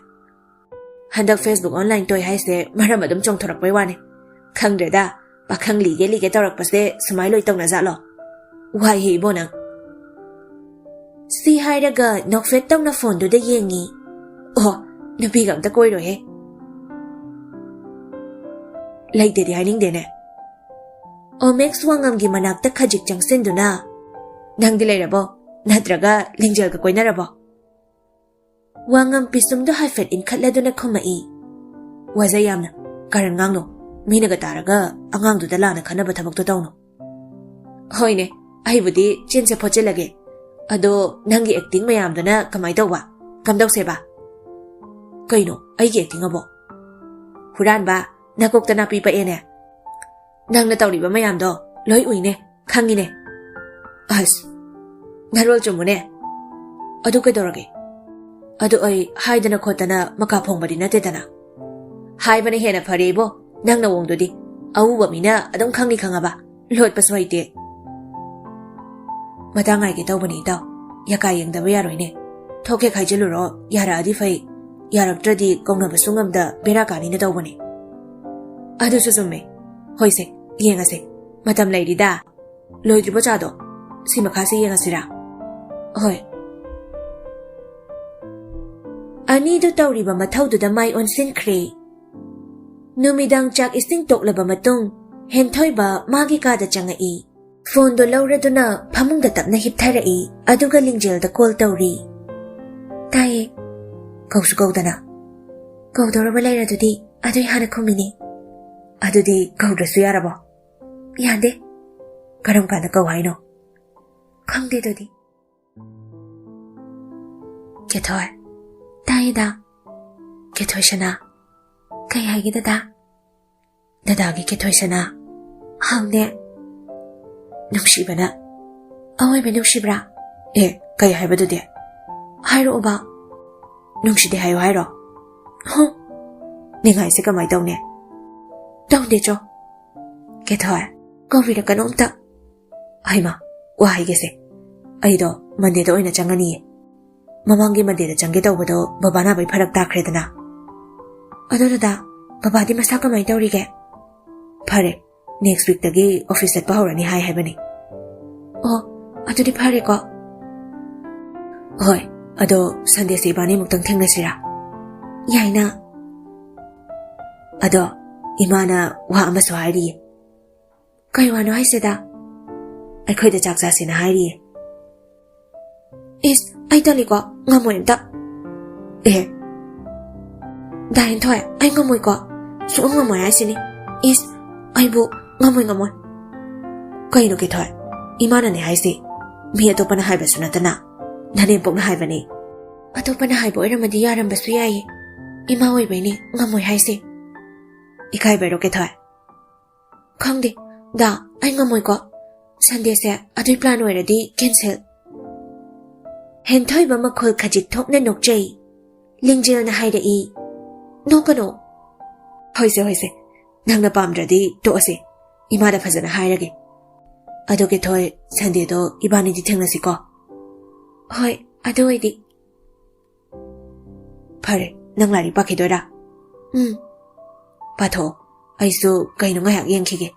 "ꯍꯟꯗꯛ Facebook online ꯇꯣꯏ ꯍꯥꯏꯁꯦ ꯃꯔꯝ ꯑꯗꯨꯝ ꯆꯣꯡꯊꯣꯔꯛꯄꯩ ꯋꯥꯅꯤ꯫ ꯈꯪꯗ꯭ꯔꯦꯗ, ꯄꯥꯈꯪ ꯂꯤꯒꯦ ꯂꯤꯒꯦ ꯇꯧꯔꯛꯄꯁꯦ ꯁꯨꯃꯥꯏ ꯂꯣꯏ ꯇꯧꯅꯖꯥꯠꯂꯣ? ꯋꯥꯏꯍꯦ ꯏꯕꯣ ꯅꯪ"꯫ ꯁꯤ ꯍꯥꯏꯔꯒ ꯅꯣꯛꯐꯦꯠ ꯇꯧꯅ phoneꯗꯨꯗ ꯌꯦꯡꯉꯤ꯫ "ꯑꯣ, ꯅꯨꯄꯤꯒ ꯑꯝꯇ ꯀꯣꯏꯔꯣꯏꯍꯦ꯫ ꯂꯩꯇꯦꯗꯤ ꯍꯥꯏꯅꯤꯡꯗꯦꯅꯦ"꯫ ꯑꯣꯃꯦꯛꯁ ꯋꯥꯉꯝꯒꯤ ꯃꯅꯥꯛꯇ ꯈꯖꯤꯛ ꯆꯪꯁꯤꯟꯗꯨꯅ, "ꯅꯪꯗꯤ ꯂꯩꯔꯕꯣ? ꯅꯠꯇ꯭ꯔꯒ ꯂꯤꯡꯖꯦꯜꯒ ꯀꯣꯏꯅꯔꯕꯣ?" ꯋꯥꯉꯝ ꯄꯤꯁꯨꯝꯗꯨ ꯍꯥꯏꯐꯦꯠ ꯏꯟꯈꯠꯂꯗꯨꯅ ꯈꯨꯝꯃꯛꯏ꯫ "ꯋꯥꯖꯩ ꯌꯥꯝꯅ꯫ ꯀꯔꯟ ꯉꯥꯡꯅꯣ꯫ ꯃꯤꯅꯒ ꯇꯥꯔꯒ ꯑꯉꯥꯡꯗꯨꯗ ꯂꯥꯟꯅ ꯈꯟꯅꯕ ꯊꯕꯛꯇꯣ ꯇꯧꯅꯣ"꯫ "ꯍꯣꯏꯅꯦ, ꯑꯩꯕꯨꯗꯤ ꯆꯤꯟꯁꯦ ꯐꯣꯠꯆꯤꯜꯂꯒꯦ꯫ ꯑꯗꯣ ꯅꯪꯒꯤ acting ꯃꯌꯥꯝꯗꯨꯅ ꯀꯃꯥꯏ ꯇꯧꯕ? ꯀꯝꯗꯧꯁꯦꯕ?" "ꯀꯩꯅꯣ, ꯑꯩꯒꯤ acting ꯑꯕꯣ?" "ꯍꯨꯔꯥꯟꯕ, ꯅꯀꯣꯛꯇ ꯅꯥꯄꯤ ꯄꯛꯑꯦꯅꯦ꯫ ꯅꯪꯅ ꯇꯧꯔꯤꯕ ꯃꯌꯥꯝꯗꯣ ꯂꯣꯏ ꯎꯏꯅꯦ, ꯈꯪꯉꯤꯅꯦ"꯫ "ꯑꯁ, ꯅꯔꯣꯜ ꯆꯨꯝꯃꯨꯅꯦ꯫ ꯑꯗꯨ ꯀꯩꯗꯧꯔꯒꯦ? ꯑꯗꯨ ꯑꯩ ꯍꯥꯏꯗꯅ ꯈꯣꯠꯇꯅ ꯃꯀꯥ ꯐꯣꯡꯕꯗꯤ ꯅꯠꯇꯦꯗꯅ"꯫ "ꯍꯥꯏꯕꯅ ꯍꯦꯟꯅ ꯐꯔꯦ ꯏꯕꯣ, ꯅꯪ ꯅꯑꯣꯡꯗꯨꯗꯤ꯫ ꯑꯎꯕ ꯃꯤꯅ ꯑꯗꯨꯝ ꯈꯪꯅꯤ ꯈꯪꯉꯕ꯫ ꯂꯣꯠꯄꯁꯨ ꯍꯩꯇꯦ"꯫ "ꯃꯇꯥꯡ ꯉꯥꯏꯒꯦ ꯇꯧꯕꯅꯤ ꯏꯇꯥꯎ꯫ ꯌꯥꯀꯥ ꯌꯦꯡꯗꯕ ꯌꯥꯔꯣꯏꯅꯦ꯫ ꯊꯣꯛꯀꯦ ꯈꯥꯏꯖꯤꯜꯂꯨꯔꯣ, ꯌꯥꯔꯛꯑꯗꯤ ꯐꯩ꯫ ꯌꯥꯔꯛꯇ꯭ꯔꯗꯤ ꯀꯧꯅꯕꯁꯨ ꯉꯝꯗ ꯕꯦꯔꯥ ꯀꯥꯅꯤꯅ ꯇꯧꯕꯅꯤ"꯫ "ꯑꯗꯨꯁꯨ ꯆꯨꯝꯃꯦ꯫ ꯍꯣꯏꯁꯦ, ꯌꯦꯡꯉꯁꯦ꯫ ꯃꯇꯝ ꯂꯩꯔꯤꯗ꯫ ꯂꯣꯏꯗ꯭ꯔꯤꯕꯣ ꯆꯥꯗꯣ? ꯁꯤ ꯃꯈꯥꯁꯦ ꯌꯦꯡꯉꯁꯤꯔꯥ?" ꯍꯣꯏ꯫ ꯑꯅꯤꯗꯨ ꯇꯧꯔꯤꯕ ꯃꯊꯧꯗꯨꯗ ꯃꯥꯏ ꯑꯣꯟꯁꯤꯟꯈ꯭ꯔꯦ꯫ ꯅꯨꯃꯤꯗꯥꯡ ꯆꯥꯛ ꯏꯁꯤꯡ ꯇꯣꯛꯂꯕ ꯃꯇꯨꯡ ꯍꯦꯟꯊꯣꯏꯕ ꯃꯥꯒꯤ ꯀꯥꯗ ꯆꯪꯉꯛꯏ꯫ ꯐꯣꯟꯗꯣ ꯂꯧꯔꯗꯨꯅ ꯐꯃꯨꯡꯗ ꯇꯞꯅ ꯍꯤꯞꯊꯔꯛꯏ, ꯑꯗꯨꯒ ꯂꯤꯡꯖꯦꯜꯗ ꯀꯣꯜ ꯇꯧꯔꯤ꯫ "ꯇꯥꯏꯌꯦ꯫ ꯀꯧꯁꯨ ꯀꯧꯗꯅ꯫ ꯀꯧꯗꯧꯔꯕ ꯂꯩꯔꯗꯨꯗꯤ ꯑꯗꯨꯏ ꯍꯥꯟꯅ ꯈꯨꯝꯃꯤꯅꯦ꯫ ꯑꯗꯨꯗꯤ ꯀꯧꯗ꯭ꯔꯁꯨ ꯌꯥꯔꯕꯣ?" "ꯌꯥꯗꯦ꯫ ꯀꯔꯝ ꯀꯥꯟꯗ ꯀꯧ ꯍꯥꯏꯅꯣ?" "ꯈꯪꯗꯦ ꯑꯗꯨꯗꯤ꯫" "ꯀꯦꯊꯣꯏ꯫" "ꯇꯥꯏꯌꯦ ꯗꯥ꯫" "ꯀꯦꯊꯣꯏ ꯁꯅꯥ꯫" "ꯀꯩ ꯍꯥꯏꯒꯦ ꯗꯗꯥ?" "ꯗꯗꯥꯒꯤ ꯀꯦꯊꯣꯏ ꯁꯅꯥ꯫" "ꯍꯥꯎꯅꯦ꯫" "ꯅꯨꯡꯁꯤꯕꯅ ꯑꯋꯣꯏꯕ ꯅꯨꯡꯁꯤꯕ꯭ꯔꯥ?" "ꯑꯦ, ꯀꯩ ꯍꯥꯏꯕꯗꯨꯗꯤ?" "ꯍꯥꯏꯔꯛꯑꯣꯕ꯫" "ꯅꯨꯡꯁꯤꯗꯦ ꯍꯥꯏꯌꯨ ꯍꯥꯏꯔꯣ?" "ꯍꯨꯝ꯫ ꯅꯤꯡꯉꯥꯏꯁꯦ ꯀꯃꯥꯏ ꯇꯧꯅꯤ?" "ꯇꯧꯗꯦ ꯆꯣ꯫" "ꯀꯦꯊꯣꯏ, ꯀꯧꯕꯤꯔꯛꯀꯅꯣ ꯑꯝꯇ꯫" "ꯍꯩꯃꯥ, ꯋꯥ ꯍꯥꯏꯒꯦꯁꯦ꯫ ꯑꯩꯗꯣ ꯃꯟꯗꯦꯗ ꯑꯣꯏꯅ ꯆꯪꯉꯅꯤꯌꯦ꯫ ꯃꯃꯥꯡꯒꯤ ꯃꯟꯗꯦꯗ ꯆꯪꯒꯦ ꯇꯧꯕꯗꯣ ꯕꯕꯥ ꯅꯥꯕꯩ ꯐꯔꯛ ꯇꯥꯈ꯭ꯔꯦꯗꯅ꯫" "ꯑꯗꯣ ꯗꯗꯥ, ꯕꯕꯥꯗꯤ ꯃꯁꯥ ꯀꯃꯥꯏ ꯇꯧꯔꯤꯒꯦ?" "ꯐꯔꯦ꯫ ꯅꯦꯛꯁ ꯋꯤꯛꯇꯒꯤ ꯑꯣꯐꯤꯁ ꯆꯠꯄ ꯍꯧꯔꯅꯤ ꯍꯥꯏ ꯍꯥꯏꯕꯅꯤ꯫" "ꯑꯣ, ꯑꯗꯨꯗꯤ ꯐꯔꯦꯀꯣ꯫" "ꯍꯣꯏ꯫ ꯑꯗꯣ ꯁꯟꯗꯦꯁꯦ ꯏꯕꯥꯅꯤ ꯑꯃꯨꯛꯇꯪ ꯊꯦꯡꯅꯁꯤꯔꯥ?" "ꯌꯥꯏꯅ꯫" "ꯑꯗꯣ ꯏꯃꯥꯅ ꯋꯥ ꯑꯃꯁꯨ ꯍꯥꯏꯔꯤꯌꯦ꯫" "ꯀꯩ ꯋꯥꯅꯣ ꯍꯥꯏꯁꯦꯗ?" "ꯑꯩꯈꯣꯏꯗ ꯆꯥꯛ ꯆꯥꯁꯦꯅ ꯍꯥꯏꯔꯤꯌꯦ꯫" "ꯏꯁ, ꯑꯩ ꯇꯜꯂꯤꯀꯣ, ꯉꯝꯃꯣꯏ ꯑꯝꯇ꯫" "ꯑꯦ, ꯗꯥ ꯍꯦꯟꯊꯣꯏ, ꯑꯩ ꯉꯝꯃꯣꯏꯀꯣ, ꯁꯨꯡꯉꯝ ꯉꯝꯃꯣꯏ ꯍꯥꯏꯁꯤꯅꯤ꯫ ꯏꯁ, ꯑꯩꯕꯨ ꯉꯝꯃꯣꯏ, ꯉꯝꯃꯣꯏ꯫" "ꯀꯩꯅꯣ ꯀꯦꯊꯣꯏ, ꯏꯃꯥꯅꯅꯦ ꯍꯥꯏꯁꯦ, ꯃꯤ ꯑꯇꯣꯞꯄꯅ ꯍꯥꯏꯕꯁꯨ ꯅꯠꯇꯅ, ꯅꯅꯦꯝꯄꯣꯛꯅ ꯍꯥꯏꯕꯅꯦ꯫" "ꯑꯇꯣꯞꯄꯅ ꯍꯥꯏꯕ ꯑꯣꯏꯔꯝꯃꯗꯤ ꯌꯥꯔꯝꯕꯁꯨ ꯌꯥꯏꯌꯦ, ꯏꯃꯥ ꯑꯣꯏꯕꯩꯅꯦ ꯉꯝꯃꯣꯏ ꯍꯥꯏꯁꯦ꯫" "ꯏꯀꯥꯏꯕꯩꯔꯣ ꯀꯦꯊꯣꯏ?" "ꯈꯪꯗꯦ ꯗꯥ, ꯑꯩ ꯉꯝꯃꯣꯏꯀꯣ꯫ ꯁꯟꯗꯦꯁꯦ ꯑꯗꯨꯏ ꯄ꯭ꯂꯥꯟ ꯑꯣꯏꯔꯗꯤ ꯀꯦꯟꯁꯦꯜ꯫" ꯍꯦꯟꯊꯣꯏꯕ ꯃꯈꯣꯜ ꯈꯖꯤꯛ ꯊꯣꯛꯅ ꯅꯣꯛꯆꯩ꯫ ꯂꯤꯡꯖꯦꯜꯅ ꯍꯥꯏꯔꯛꯏ, "ꯅꯣꯛꯀꯅꯣ꯫" "ꯍꯣꯏꯁꯦ, ꯍꯣꯏꯁꯦ, ꯅꯪꯅ ꯄꯥꯝꯗ꯭ꯔꯗꯤ ꯇꯣꯛꯑꯁꯦ꯫ ꯏꯃꯥꯗ ꯐꯖꯅ ꯍꯥꯏꯔꯒꯦ꯫ ꯑꯗꯣ ꯀꯦꯊꯣꯏ, ꯁꯟꯗꯦꯗꯣ ꯏꯕꯥꯅꯤꯗꯤ ꯊꯦꯡꯅꯁꯤꯀꯣ?" "ꯍꯣꯏ, ꯑꯗꯨ ꯑꯣꯏꯗꯤ꯫" "ꯐꯔꯦ, ꯅꯪ ꯂꯥꯏꯔꯤꯛ ꯄꯥꯈꯤꯗꯣꯏꯔꯥ?" "ꯎꯝ꯫" "ꯄꯥꯊꯣꯛꯑꯣ, ꯑꯩꯁꯨ ꯀꯩꯅꯣ ꯉꯥꯏꯍꯥꯛ ꯌꯦꯡꯈꯤꯒꯦ꯫"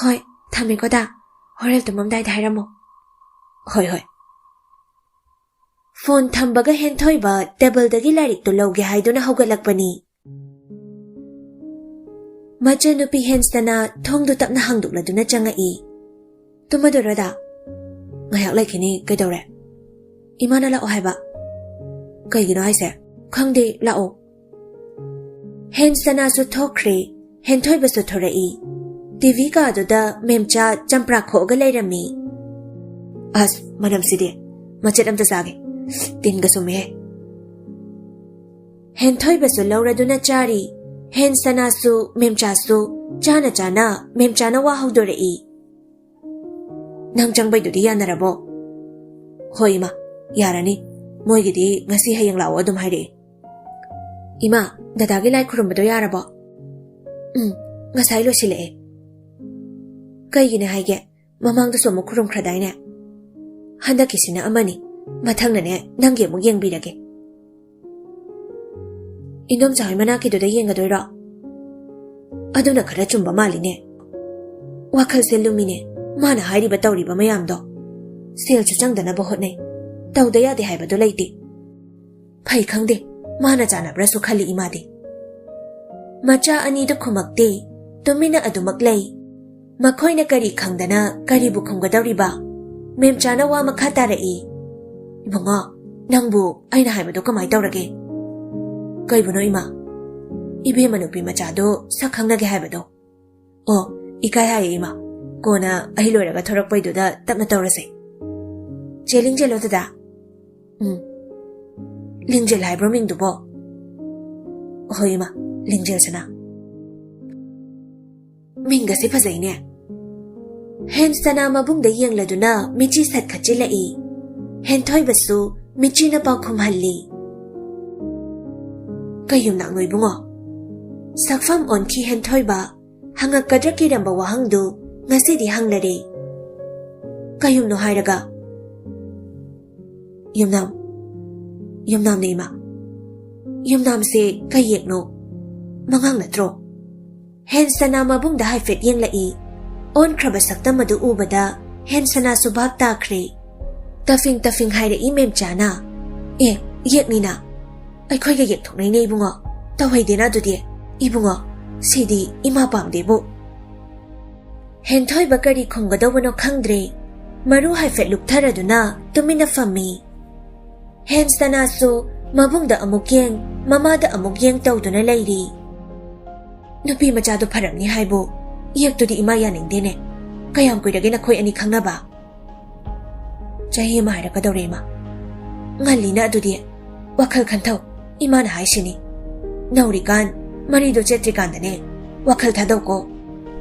"ꯍꯣꯏ, ꯊꯝꯃꯦꯀꯣ ꯗꯥ, ꯍꯣꯔꯦꯟ ꯇꯨꯝꯃꯝꯗꯥꯏꯗ ꯍꯥꯏꯔꯝꯃꯣ꯫" "ꯍꯣꯏ, ꯍꯣꯏ꯫" ꯐꯣꯟ ꯊꯝꯕꯒ ꯍꯦꯟꯊꯣꯏꯕ ꯇꯦꯕꯜꯗꯒꯤ ꯂꯥꯏꯔꯤꯛꯇꯨ ꯂꯧꯒꯦ ꯍꯥꯏꯗꯨꯅ ꯍꯧꯒꯠꯂꯛꯄꯅꯤ꯫ ꯃꯆꯟꯅꯨꯄꯤ ꯍꯦꯟꯁꯇꯅ ꯊꯣꯡꯗꯨ ꯇꯞꯅ ꯍꯥꯡꯗꯣꯛꯂꯗꯨꯅ ꯆꯪꯉꯛꯏ꯫ "ꯇꯨꯝꯃꯗꯣꯏꯔꯣꯗ?" "ꯉꯥꯏꯍꯥꯛ ꯂꯩꯈꯤꯅꯤ, ꯀꯩꯗꯧꯔꯦ?" "ꯏꯃꯥꯅ ꯂꯥꯛꯑꯣ ꯍꯥꯏꯕ?" "ꯀꯩꯒꯤꯅꯣ ꯍꯥꯏꯁꯦ?" "ꯈꯪꯗꯦ, ꯂꯥꯛꯑꯣ꯫" ꯍꯦꯟꯁꯇꯅꯥꯁꯨ ꯊꯣꯛꯈ꯭ꯔꯦ, ꯍꯦꯟꯊꯣꯏꯕꯁꯨ ꯊꯣꯔꯛꯏ꯫ ꯇꯤꯚꯤ ꯀꯥꯗꯨꯗ ꯃꯦꯝꯆꯥ ꯆꯝꯄ꯭ꯔꯥ ꯈꯣꯛꯑꯒ ꯂꯩꯔꯝꯃꯤ꯫ "ꯑꯁ, ꯃꯅꯝꯁꯤꯗꯤ! ꯃꯆꯦꯠ ꯑꯝꯇ ꯆꯥꯒꯦ꯫ ꯇꯤꯟꯒ ꯆꯨꯝꯃꯦꯍꯦ꯫" ꯍꯦꯟꯊꯣꯏꯕꯁꯨ ꯂꯧꯔꯗꯨꯅ ꯆꯥꯔꯤ꯫ ꯍꯦꯟꯁꯇꯅꯥꯁꯨ ꯃꯦꯝꯆꯥꯁꯨ ꯆꯥꯅ ꯆꯥꯅ ꯃꯦꯝꯆꯥꯅ ꯋꯥ ꯍꯧꯗꯣꯔꯛꯏ꯫ "ꯅꯪ ꯆꯪꯕꯩꯗꯨꯗꯤ ꯌꯥꯅꯔꯕꯣ?" "ꯍꯣꯏ ꯏꯃꯥ, ꯌꯥꯔꯅꯤ꯫ ꯃꯣꯏꯒꯤꯗꯤ ꯉꯁꯤ ꯍꯌꯦꯡ ꯂꯥꯛꯑꯣ ꯑꯗꯨꯝ ꯍꯥꯏꯔꯛꯑꯦ꯫" "ꯏꯃꯥ, ꯗꯗꯥꯒꯤ ꯂꯥꯏ ꯈꯨꯔꯨꯝꯕꯗꯣ ꯌꯥꯔꯕꯣ?" "ꯎꯝ, ꯉꯁꯥꯏ ꯂꯣꯏꯁꯤꯜꯂꯛꯑꯦ꯫" "ꯀꯩꯒꯤꯅꯦ ꯍꯥꯏꯒꯦ? ꯃꯃꯥꯡꯗꯁꯨ ꯑꯃꯨꯛ ꯈꯨꯔꯨꯝꯈ꯭ꯔꯗꯥꯏꯅꯦ?" "ꯍꯟꯗꯛꯀꯤꯁꯤꯅ ꯑꯃꯅꯤ, ꯃꯊꯪꯅꯅꯦ ꯅꯪꯒꯤ ꯑꯃꯨꯛ ꯌꯦꯡꯕꯤꯔꯒꯦ꯫" "ꯏꯟꯗꯣꯝꯆꯥ ꯍꯣꯏ ꯃꯅꯥꯛꯀꯤꯗꯨꯗ ꯌꯦꯡꯒꯗꯣꯏꯔꯣ? ꯑꯗꯨꯅ ꯈꯔ ꯆꯨꯝꯕ ꯃꯥꯜꯂꯤꯅꯦ꯫ ꯋꯥꯈꯜꯁꯦ ꯂꯨꯝꯃꯤꯅꯦ, ꯃꯥꯅ ꯍꯥꯏꯔꯤꯕ ꯇꯧꯔꯤꯕ ꯃꯌꯥꯝꯗꯣ꯫ ꯁꯦꯜꯁꯨ ꯆꯪꯗꯅꯕ ꯍꯣꯠꯅꯩ, ꯇꯧꯗ ꯌꯥꯗꯦ ꯍꯥꯏꯕꯗꯣ ꯂꯩꯇꯦ꯫ ꯐꯩ ꯈꯪꯗꯦ, ꯃꯥꯅ ꯆꯥꯟꯅꯕ꯭ꯔꯥꯁꯨ ꯈꯜꯂꯤ ꯏꯃꯥꯗꯤ꯫" ꯃꯆꯥ ꯑꯅꯤꯗꯨ ꯈꯨꯝꯃꯛꯇꯦ, ꯇꯨꯃꯤꯟꯅ ꯑꯗꯨꯃꯛ ꯂꯩ꯫ ꯃꯈꯣꯏꯅ ꯀꯔꯤ ꯈꯪꯗꯅ ꯀꯔꯤꯕꯨ ꯈꯨꯝꯒꯗꯧꯔꯤꯕ? ꯃꯦꯝꯆꯥꯅ ꯋꯥ ꯃꯈꯥ ꯇꯥꯔꯛꯏ꯫ "ꯏꯕꯨꯡꯉꯣ, ꯅꯪꯕꯨ ꯑꯩꯅ ꯍꯥꯏꯕꯗꯣ ꯀꯃꯥꯏ ꯇꯧꯔꯒꯦ?" "ꯀꯩꯕꯨꯅꯣ ꯏꯃꯥ?" "ꯏꯕꯦꯝꯃ ꯅꯨꯄꯤ ꯃꯆꯥꯗꯣ ꯁꯛ ꯈꯪꯅꯒꯦ ꯍꯥꯏꯕꯗꯣ꯫" "ꯑꯣ, ꯏꯀꯥꯏ ꯍꯥꯏꯌꯦ ꯏꯃꯥ꯫ ꯀꯣꯟꯅ ꯑꯩ ꯂꯣꯏꯔꯒ ꯊꯣꯔꯛꯄꯩꯗꯨꯗ ꯇꯞꯅ ꯇꯧꯔꯁꯦ꯫" "ꯆꯦ ꯂꯤꯡꯖꯦꯜꯂꯣ ꯗꯗꯥ?" "ꯎꯝ꯫ ꯂꯤꯡꯖꯦꯜ ꯍꯥꯏꯕ꯭ꯔꯣ ꯃꯤꯡꯗꯨꯕꯣ?" "ꯍꯣꯏ ꯏꯃꯥ, ꯂꯤꯡꯖꯦꯜ ꯁꯅꯥ꯫ ꯃꯤꯡꯒꯁꯦ ꯐꯖꯩꯅꯦ꯫" ꯍꯦꯟꯁꯇꯅꯥ ꯃꯕꯨꯡꯗ ꯌꯦꯡꯂꯗꯨꯅ ꯃꯤꯆꯤ ꯁꯠ ꯈꯠꯆꯤꯜꯂꯛꯏ꯫ ꯍꯦꯟꯊꯣꯏꯕꯁꯨ ꯃꯤꯆꯤꯅ ꯄꯥꯎꯈꯨꯝꯍꯜꯂꯤ꯫ "ꯀꯩ ꯌꯨꯝꯅꯥꯛꯅꯣ ꯏꯕꯨꯡꯉꯣ?" ꯁꯛꯐꯝ ꯑꯣꯟꯈꯤ ꯍꯦꯟꯊꯣꯏꯕ꯫ ꯍꯪꯉꯛꯀꯗ꯭ꯔꯥ ꯀꯤꯔꯝꯕ ꯋꯥꯍꯪꯗꯨ ꯉꯁꯤꯗꯤ ꯍꯪꯂꯔꯦ꯫ "ꯀꯩ ꯌꯨꯝꯅꯣ ꯍꯥꯏꯔꯒ?" "ꯌꯨꯝꯅꯥꯝ, ꯌꯨꯝꯅꯥꯝꯅꯦ ꯏꯃꯥ꯫" "ꯌꯨꯝꯅꯥꯝꯁꯦ ꯀꯩ ꯌꯦꯛꯅꯣ?" "ꯃꯉꯥꯡ ꯅꯠꯇ꯭ꯔꯣ?" ꯍꯦꯟꯁꯇꯅꯥ ꯃꯕꯨꯡꯗ ꯍꯥꯏꯐꯦꯠ ꯌꯦꯡꯂꯛꯏ꯫ ꯑꯣꯟꯈ꯭ꯔꯕ ꯁꯛꯇꯝ ꯑꯗꯨ ꯎꯕꯗ ꯍꯦꯟꯁꯇꯅꯥꯁꯨ ꯚꯥꯞ ꯇꯥꯈ꯭ꯔꯦ꯫ ꯇꯐꯤꯡ ꯇꯐꯤꯡ ꯍꯥꯏꯔꯛꯏ ꯃꯦꯝꯆꯥꯅ꯫ "ꯑꯦ, ꯌꯦꯛꯅꯤꯅ? ꯑꯩꯈꯣꯏꯒ ꯌꯦꯛꯊꯣꯛꯅꯩꯅꯦ ꯏꯕꯨꯡꯉꯣ꯫ ꯇꯧꯍꯩꯗꯦꯅ ꯑꯗꯨꯗꯤ꯫ ꯏꯕꯨꯡꯉꯣ, ꯁꯤꯗꯤ ꯏꯃꯥ ꯄꯥꯝꯗꯦꯕꯨ꯫" ꯍꯦꯟꯊꯣꯏꯕ ꯀꯔꯤ ꯈꯨꯝꯒꯗꯧꯕꯅꯣ ꯈꯪꯗ꯭ꯔꯦ꯫ ꯃꯔꯨ ꯍꯥꯏꯐꯦꯠ ꯂꯨꯞꯊꯔꯗꯨꯅ ꯇꯨꯃꯤꯟꯅ ꯐꯝꯃꯤ꯫ ꯍꯦꯟꯁꯇꯅꯥꯁꯨ ꯃꯕꯨꯡꯗ ꯑꯃꯨꯛ ꯌꯦꯡ, ꯃꯃꯥꯗ ꯑꯃꯨꯛ ꯌꯦꯡ ꯇꯧꯗꯨꯅ ꯂꯩꯔꯤ꯫ "ꯅꯨꯄꯤ ꯃꯆꯥꯗꯣ ꯐꯔꯛꯅꯤ ꯍꯥꯏꯕꯨ꯫ ꯌꯦꯛꯇꯨꯗꯤ ꯏꯃꯥ ꯌꯥꯅꯤꯡꯗꯦꯅꯦ꯫ ꯀꯌꯥꯝ ꯀꯨꯏꯔꯒꯦ ꯅꯈꯣꯏ ꯑꯅꯤ ꯈꯪꯅꯕ?" "ꯆꯍꯤ ꯑꯃ ꯍꯥꯏꯔꯛꯀꯗꯧꯔꯦ ꯏꯃꯥ꯫ ꯉꯜꯂꯤꯅ ꯑꯗꯨꯗꯤ꯫ ꯋꯥꯈꯜ ꯈꯟꯊꯧ꯫ ꯏꯃꯥꯅ ꯍꯥꯏꯁꯤꯅꯤ꯫ ꯅꯧꯔꯤꯀꯥꯟ, ꯃꯔꯤꯗꯣ ꯆꯦꯠꯇ꯭ꯔꯤꯀꯥꯟꯗꯅꯦ ꯋꯥꯈꯜ ꯊꯥꯗꯧꯀꯣ꯫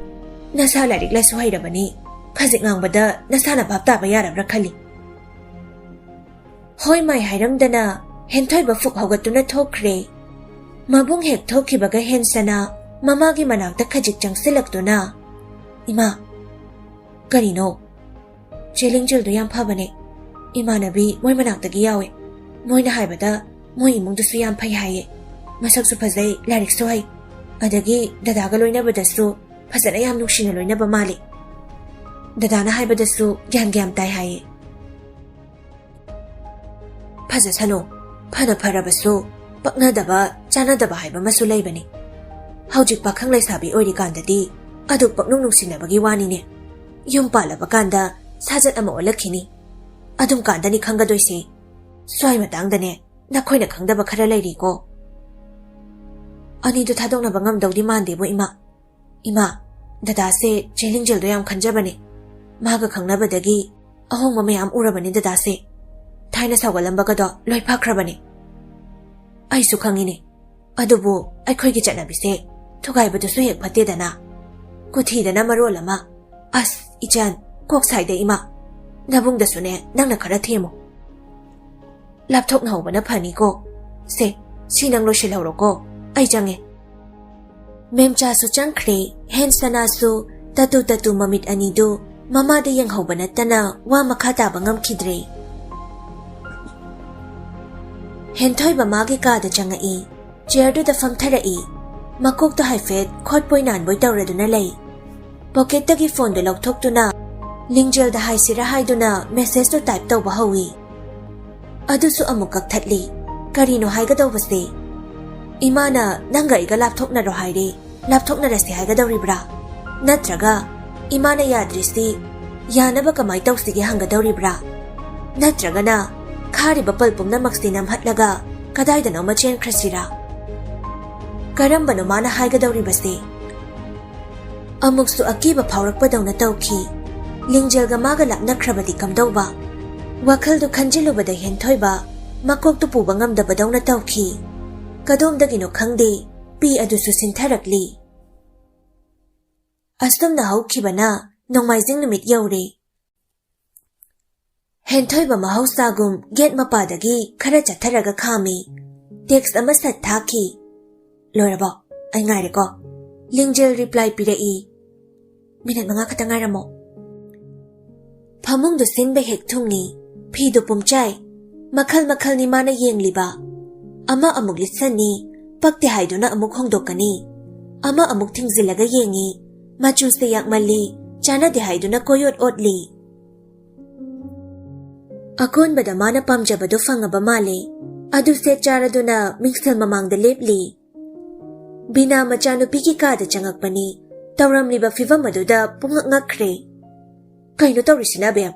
ꯅꯁꯥ ꯂꯥꯏꯔꯤꯛ ꯂꯥꯏꯁꯨ ꯍꯩꯔꯕꯅꯤ꯫ ꯈꯖꯤꯛ ꯉꯥꯡꯕꯗ ꯅꯁꯥꯅ ꯚꯥꯞ ꯇꯥꯕ ꯌꯥꯔꯕ꯭ꯔꯥ ꯈꯜꯂꯤ꯫" ꯍꯣꯏ ꯃꯥꯏ ꯍꯥꯏꯔꯝꯗꯅ ꯍꯦꯟꯊꯣꯏꯕ ꯐꯨꯛ ꯍꯧꯒꯠꯇꯨꯅ ꯊꯣꯛꯈ꯭ꯔꯦ꯫ ꯃꯕꯨꯡ ꯍꯦꯛ ꯊꯣꯛꯈꯤꯕꯒ ꯍꯦꯟꯁꯅ ꯃꯃꯥꯒꯤ ꯃꯅꯥꯛꯇ ꯈꯖꯤꯛ ꯆꯪꯁꯤꯜꯂꯛꯇꯨꯅ, "ꯏꯃꯥ꯫" "ꯀꯔꯤꯅꯣ?" "ꯆꯦ ꯂꯤꯡꯖꯦꯜꯗꯣ ꯌꯥꯝ ꯐꯕꯅꯦ꯫ ꯏꯃꯥꯟꯅꯕꯤ ꯃꯣꯏ ꯃꯅꯥꯛꯇꯒꯤ ꯌꯥꯎꯋꯦ꯫ ꯃꯣꯏꯅ ꯍꯥꯏꯕꯗ ꯃꯣꯏ ꯏꯃꯨꯡꯗꯨꯁꯨ ꯌꯥꯝ ꯐꯩ ꯍꯥꯏꯌꯦ꯫ ꯃꯁꯛꯁꯨ ꯐꯖꯩ, ꯂꯥꯏꯔꯤꯛꯁꯨ ꯍꯩ꯫ ꯑꯗꯒꯤ ꯗꯗꯥꯒ ꯂꯣꯏꯅꯕꯗꯁꯨ ꯐꯖꯅ ꯌꯥꯝ ꯅꯨꯡꯁꯤꯅ ꯂꯣꯏꯅꯕ ꯃꯥꯜꯂꯤ꯫ ꯗꯗꯥꯅ ꯍꯥꯏꯕꯗꯁꯨ ꯒ꯭ꯌꯥꯟ ꯒ꯭ꯌꯥꯟ ꯇꯥꯏ ꯍꯥꯏꯌꯦ꯫" "ꯐꯖꯁꯅꯨ꯫ ꯐꯅ ꯐꯔꯕꯁꯨ ꯄꯛꯅꯗꯕ, ꯆꯥꯅꯗꯕ ꯍꯥꯏꯕ ꯑꯃꯁꯨ ꯂꯩꯕꯅꯤ꯫ ꯍꯧꯖꯤꯛ ꯄꯥꯈꯪ ꯂꯩꯁꯥꯕꯤ ꯑꯣꯏꯔꯤꯀꯥꯟꯗꯗꯤ ꯑꯗꯨꯛ ꯄꯛꯅꯨꯡ ꯅꯨꯡꯁꯤꯅꯕꯒꯤ ꯋꯥꯅꯤꯅꯦ꯫ ꯌꯨꯝ ꯄꯥꯜꯂꯕ ꯀꯥꯟꯗ ꯁꯥꯖꯠ ꯑꯃ ꯑꯣꯜꯂꯛꯈꯤꯅꯤ꯫ ꯑꯗꯨꯝ ꯀꯥꯟꯗꯅꯤ ꯈꯪꯒꯗꯣꯏꯁꯦ꯫ ꯁ꯭ꯋꯥꯏ ꯃꯇꯥꯡꯗꯅꯦ ꯅꯈꯣꯏꯅ ꯈꯪꯗꯕ ꯈꯔ ꯂꯩꯔꯤꯀꯣ꯫" "ꯑꯅꯤꯗꯨ ꯊꯥꯗꯣꯛꯅꯕ ꯉꯝꯗꯧꯗꯤ ꯃꯥꯟꯗꯦꯕꯨ ꯏꯃꯥ꯫ ꯏꯃꯥ, ꯗꯗꯥꯁꯦ ꯆꯦ ꯂꯤꯡꯖꯦꯜꯗꯣ ꯌꯥꯝ ꯈꯟꯖꯕꯅꯦ꯫ ꯃꯥꯒ ꯈꯪꯅꯕꯗꯒꯤ ꯑꯍꯣꯡꯕ ꯃꯌꯥꯝ ꯎꯔꯕꯅꯦ ꯗꯗꯥꯁꯦ꯫ ꯊꯥꯏꯅ ꯁꯥꯎꯒꯜꯂꯝꯕꯒꯗꯣ ꯂꯣꯏ ꯐꯈ꯭ꯔꯕꯅꯦ꯫" "ꯑꯩꯁꯨ ꯈꯪꯉꯤꯅꯦ꯫ ꯑꯗꯨꯕꯨ ꯑꯩꯈꯣꯏꯒꯤ ꯆꯠꯅꯕꯤꯁꯦ ꯊꯨꯒꯥꯏꯕꯗꯨꯁꯨ ꯍꯦꯛ ꯐꯠꯇꯦꯗꯅ꯫ ꯀꯨꯊꯤꯗꯅ ꯃꯔꯣꯜ ꯑꯃ꯫ ꯑꯁ, ꯏꯆꯟ, ꯀꯣꯛ ꯁꯥꯏꯗ ꯏꯃꯥ꯫ ꯅꯕꯨꯡꯗꯁꯨꯅꯦ ꯅꯪꯅ ꯈꯔ ꯊꯦꯝꯃꯨ꯫ ꯂꯥꯞꯊꯣꯛꯅ ꯍꯧꯕꯅ ꯐꯅꯤꯀꯣ꯫ ꯁꯦ, ꯁꯤ ꯅꯪ ꯂꯣꯏꯁꯤꯜꯍꯧꯔꯣꯀꯣ꯫ ꯑꯩ ꯆꯪꯉꯦ꯫" ꯃꯦꯝꯆꯥꯁꯨ ꯆꯪꯈ꯭ꯔꯦ꯫ ꯍꯦꯟꯁꯅꯥꯁꯨ ꯇꯇꯨ ꯇꯇꯨ ꯃꯃꯤꯠ ꯑꯅꯤꯗꯨ ꯃꯃꯥꯗ ꯌꯦꯡꯍꯧꯕ ꯅꯠꯇꯅ ꯋꯥ ꯃꯈꯥ ꯇꯥꯕ ꯉꯝꯈꯤꯗ꯭ꯔꯦ꯫ ꯍꯦꯟꯊꯣꯏꯕ ꯃꯥꯒꯤ ꯀꯥꯗ ꯆꯪꯉꯛꯏ꯫ ꯆꯤꯌꯔꯗꯨꯗ ꯐꯝꯊꯔꯛꯏ꯫ ꯃꯀꯣꯛꯇꯣ ꯍꯥꯏꯐꯦꯠ ꯈꯣꯠꯄꯣꯏ ꯅꯥꯟꯕꯣꯏ ꯇꯧꯔꯗꯨꯅ ꯂꯩ꯫ ꯄꯣꯀꯦꯠꯇꯒꯤ ꯐꯣꯟꯗꯨ ꯂꯧꯊꯣꯛꯇꯨꯅ ꯂꯤꯡꯖꯦꯜꯗ ꯍꯥꯏꯁꯤꯔꯥ ꯍꯥꯏꯗꯨꯅ ꯃꯦꯁꯦꯖꯇꯨ ꯇꯥꯏꯞ ꯇꯧꯕ ꯍꯧꯏ꯫ ꯑꯗꯨꯁꯨ ꯑꯃꯨꯛ ꯀꯛꯊꯠꯂꯤ꯫ ꯀꯔꯤꯅꯣ ꯍꯥꯏꯒꯗꯧꯕꯁꯦ? ꯏꯃꯥꯅ ꯅꯪꯒ ꯑꯩꯒ ꯂꯥꯞꯊꯣꯛꯅꯔꯣ ꯍꯥꯏꯔꯦ, ꯂꯥꯞꯊꯣꯛꯅꯔꯁꯤ ꯍꯥꯏꯒꯗꯧꯔꯤꯕ꯭ꯔꯥ? ꯅꯠꯇ꯭ꯔꯒ ꯏꯃꯥꯅ ꯌꯥꯗ꯭ꯔꯤꯁꯤ ꯌꯥꯅꯕ ꯀꯃꯥꯏ ꯇꯧꯁꯤꯒꯦ ꯍꯪꯒꯗꯧꯔꯤꯕ꯭ꯔꯥ? ꯅꯠꯇ꯭ꯔꯒꯅ ꯈꯥꯔꯤꯕ ꯄꯜ ꯄꯨꯝꯅꯃꯛꯁꯤ ꯅꯝꯍꯠꯂꯒ ꯀꯗꯥꯏꯗꯅꯣꯃ ꯆꯦꯟꯈ꯭ꯔꯁꯤꯔꯥ? ꯀꯔꯝꯕꯅꯣ ꯃꯥꯅ ꯍꯥꯏꯒꯗꯧꯔꯤꯕꯁꯦ? ꯑꯃꯨꯛꯁꯨ ꯑꯀꯤꯕ ꯐꯥꯎꯔꯛꯄꯗꯧꯅ ꯇꯧꯈꯤ꯫ ꯂꯤꯡꯖꯦꯜꯒ ꯃꯥꯒ ꯂꯥꯞꯅꯈ꯭ꯔꯕꯗꯤ ꯀꯝꯗꯧꯕ? ꯋꯥꯈꯜꯗꯨ ꯈꯟꯖꯤꯜꯂꯨꯕꯗ ꯍꯦꯟꯊꯣꯏꯕ ꯃꯀꯣꯛꯇꯨ ꯄꯨꯕ ꯉꯝꯗꯕꯗꯧꯅ ꯇꯧꯈꯤ꯫ ꯀꯗꯣꯝꯗꯒꯤꯅꯣ ꯈꯪꯗꯦ, ꯄꯤ ꯑꯗꯨꯁꯨ ꯁꯤꯟꯊꯔꯛꯂꯤ꯫ ꯑꯁꯨꯝꯅ ꯍꯧꯈꯤꯕꯅ ꯅꯣꯡꯃꯥꯏꯖꯤꯡ ꯅꯨꯃꯤꯠ ꯌꯧꯔꯦ꯫ ꯍꯦꯟꯊꯣꯏꯕ ꯃꯍꯧꯁꯥꯒꯨꯝ ꯒꯦꯠ ꯃꯄꯥꯗꯒꯤ ꯈꯔ ꯆꯠꯊꯔꯒ ꯈꯥꯝꯃꯤ꯫ ꯇꯦꯛꯁ ꯑꯃ ꯁꯠ ꯊꯥꯈꯤ꯫ "ꯂꯣꯏꯔꯕꯣ? ꯑꯩ ꯉꯥꯏꯔꯦꯀꯣ꯫" ꯂꯤꯡꯖꯦꯜ ꯔꯤꯄ꯭ꯂꯥꯏ ꯄꯤꯔꯛꯏ꯫ "ꯃꯤꯅꯠ ꯃꯉꯥ ꯈꯛꯇ ꯉꯥꯏꯔꯝꯃꯣ꯫" ꯐꯃꯨꯡꯗꯨ ꯁꯤꯟꯕ ꯍꯦꯛ ꯊꯨꯡꯉꯤ꯫ ꯐꯤꯗꯨ ꯄꯨꯝꯆꯥꯏ꯫ ꯃꯈꯜ ꯃꯈꯜꯅꯤ ꯃꯥꯅ ꯌꯦꯡꯂꯤꯕ꯫ ꯑꯃ ꯑꯃꯨꯛ ꯂꯤꯠꯁꯟꯅꯤ, ꯄꯛꯇꯦ ꯍꯥꯏꯗꯨꯅ ꯑꯃꯨꯛ ꯍꯣꯡꯗꯣꯛꯀꯅꯤ꯫ ꯑꯃ ꯑꯃꯨꯛ ꯊꯤꯡꯖꯤꯜꯂꯒ ꯌꯦꯡꯉꯤ, ꯃꯆꯨꯁꯦ ꯌꯥꯛꯃꯜꯂꯤ, ꯆꯥꯟꯅꯗꯦ ꯍꯥꯏꯗꯨꯅ ꯀꯣꯏꯑꯣꯠ ꯑꯣꯠꯂꯤ꯫ ꯑꯀꯣꯟꯕꯗ ꯃꯥꯅ ꯄꯥꯝꯖꯕꯗꯨ ꯐꯪꯉꯕ ꯃꯥꯜꯂꯦ꯫ ꯑꯗꯨ ꯁꯦꯠ ꯆꯥꯔꯗꯨꯅ ꯃꯤꯡꯁꯦꯜ ꯃꯃꯥꯡꯗ ꯂꯦꯞꯂꯤ꯫ ꯕꯤꯅꯥ ꯃꯆꯥꯅꯨꯄꯤꯒꯤ ꯀꯥꯗ ꯆꯪꯉꯛꯄꯅꯤ꯫ ꯇꯧꯔꯝꯂꯤꯕ ꯐꯤꯚꯝ ꯑꯗꯨꯗ ꯄꯨꯡꯉꯛ ꯉꯛꯈ꯭ꯔꯦ꯫ "ꯀꯩꯅꯣ ꯇꯧꯔꯤꯁꯤꯅ, ꯑꯕꯦꯝ?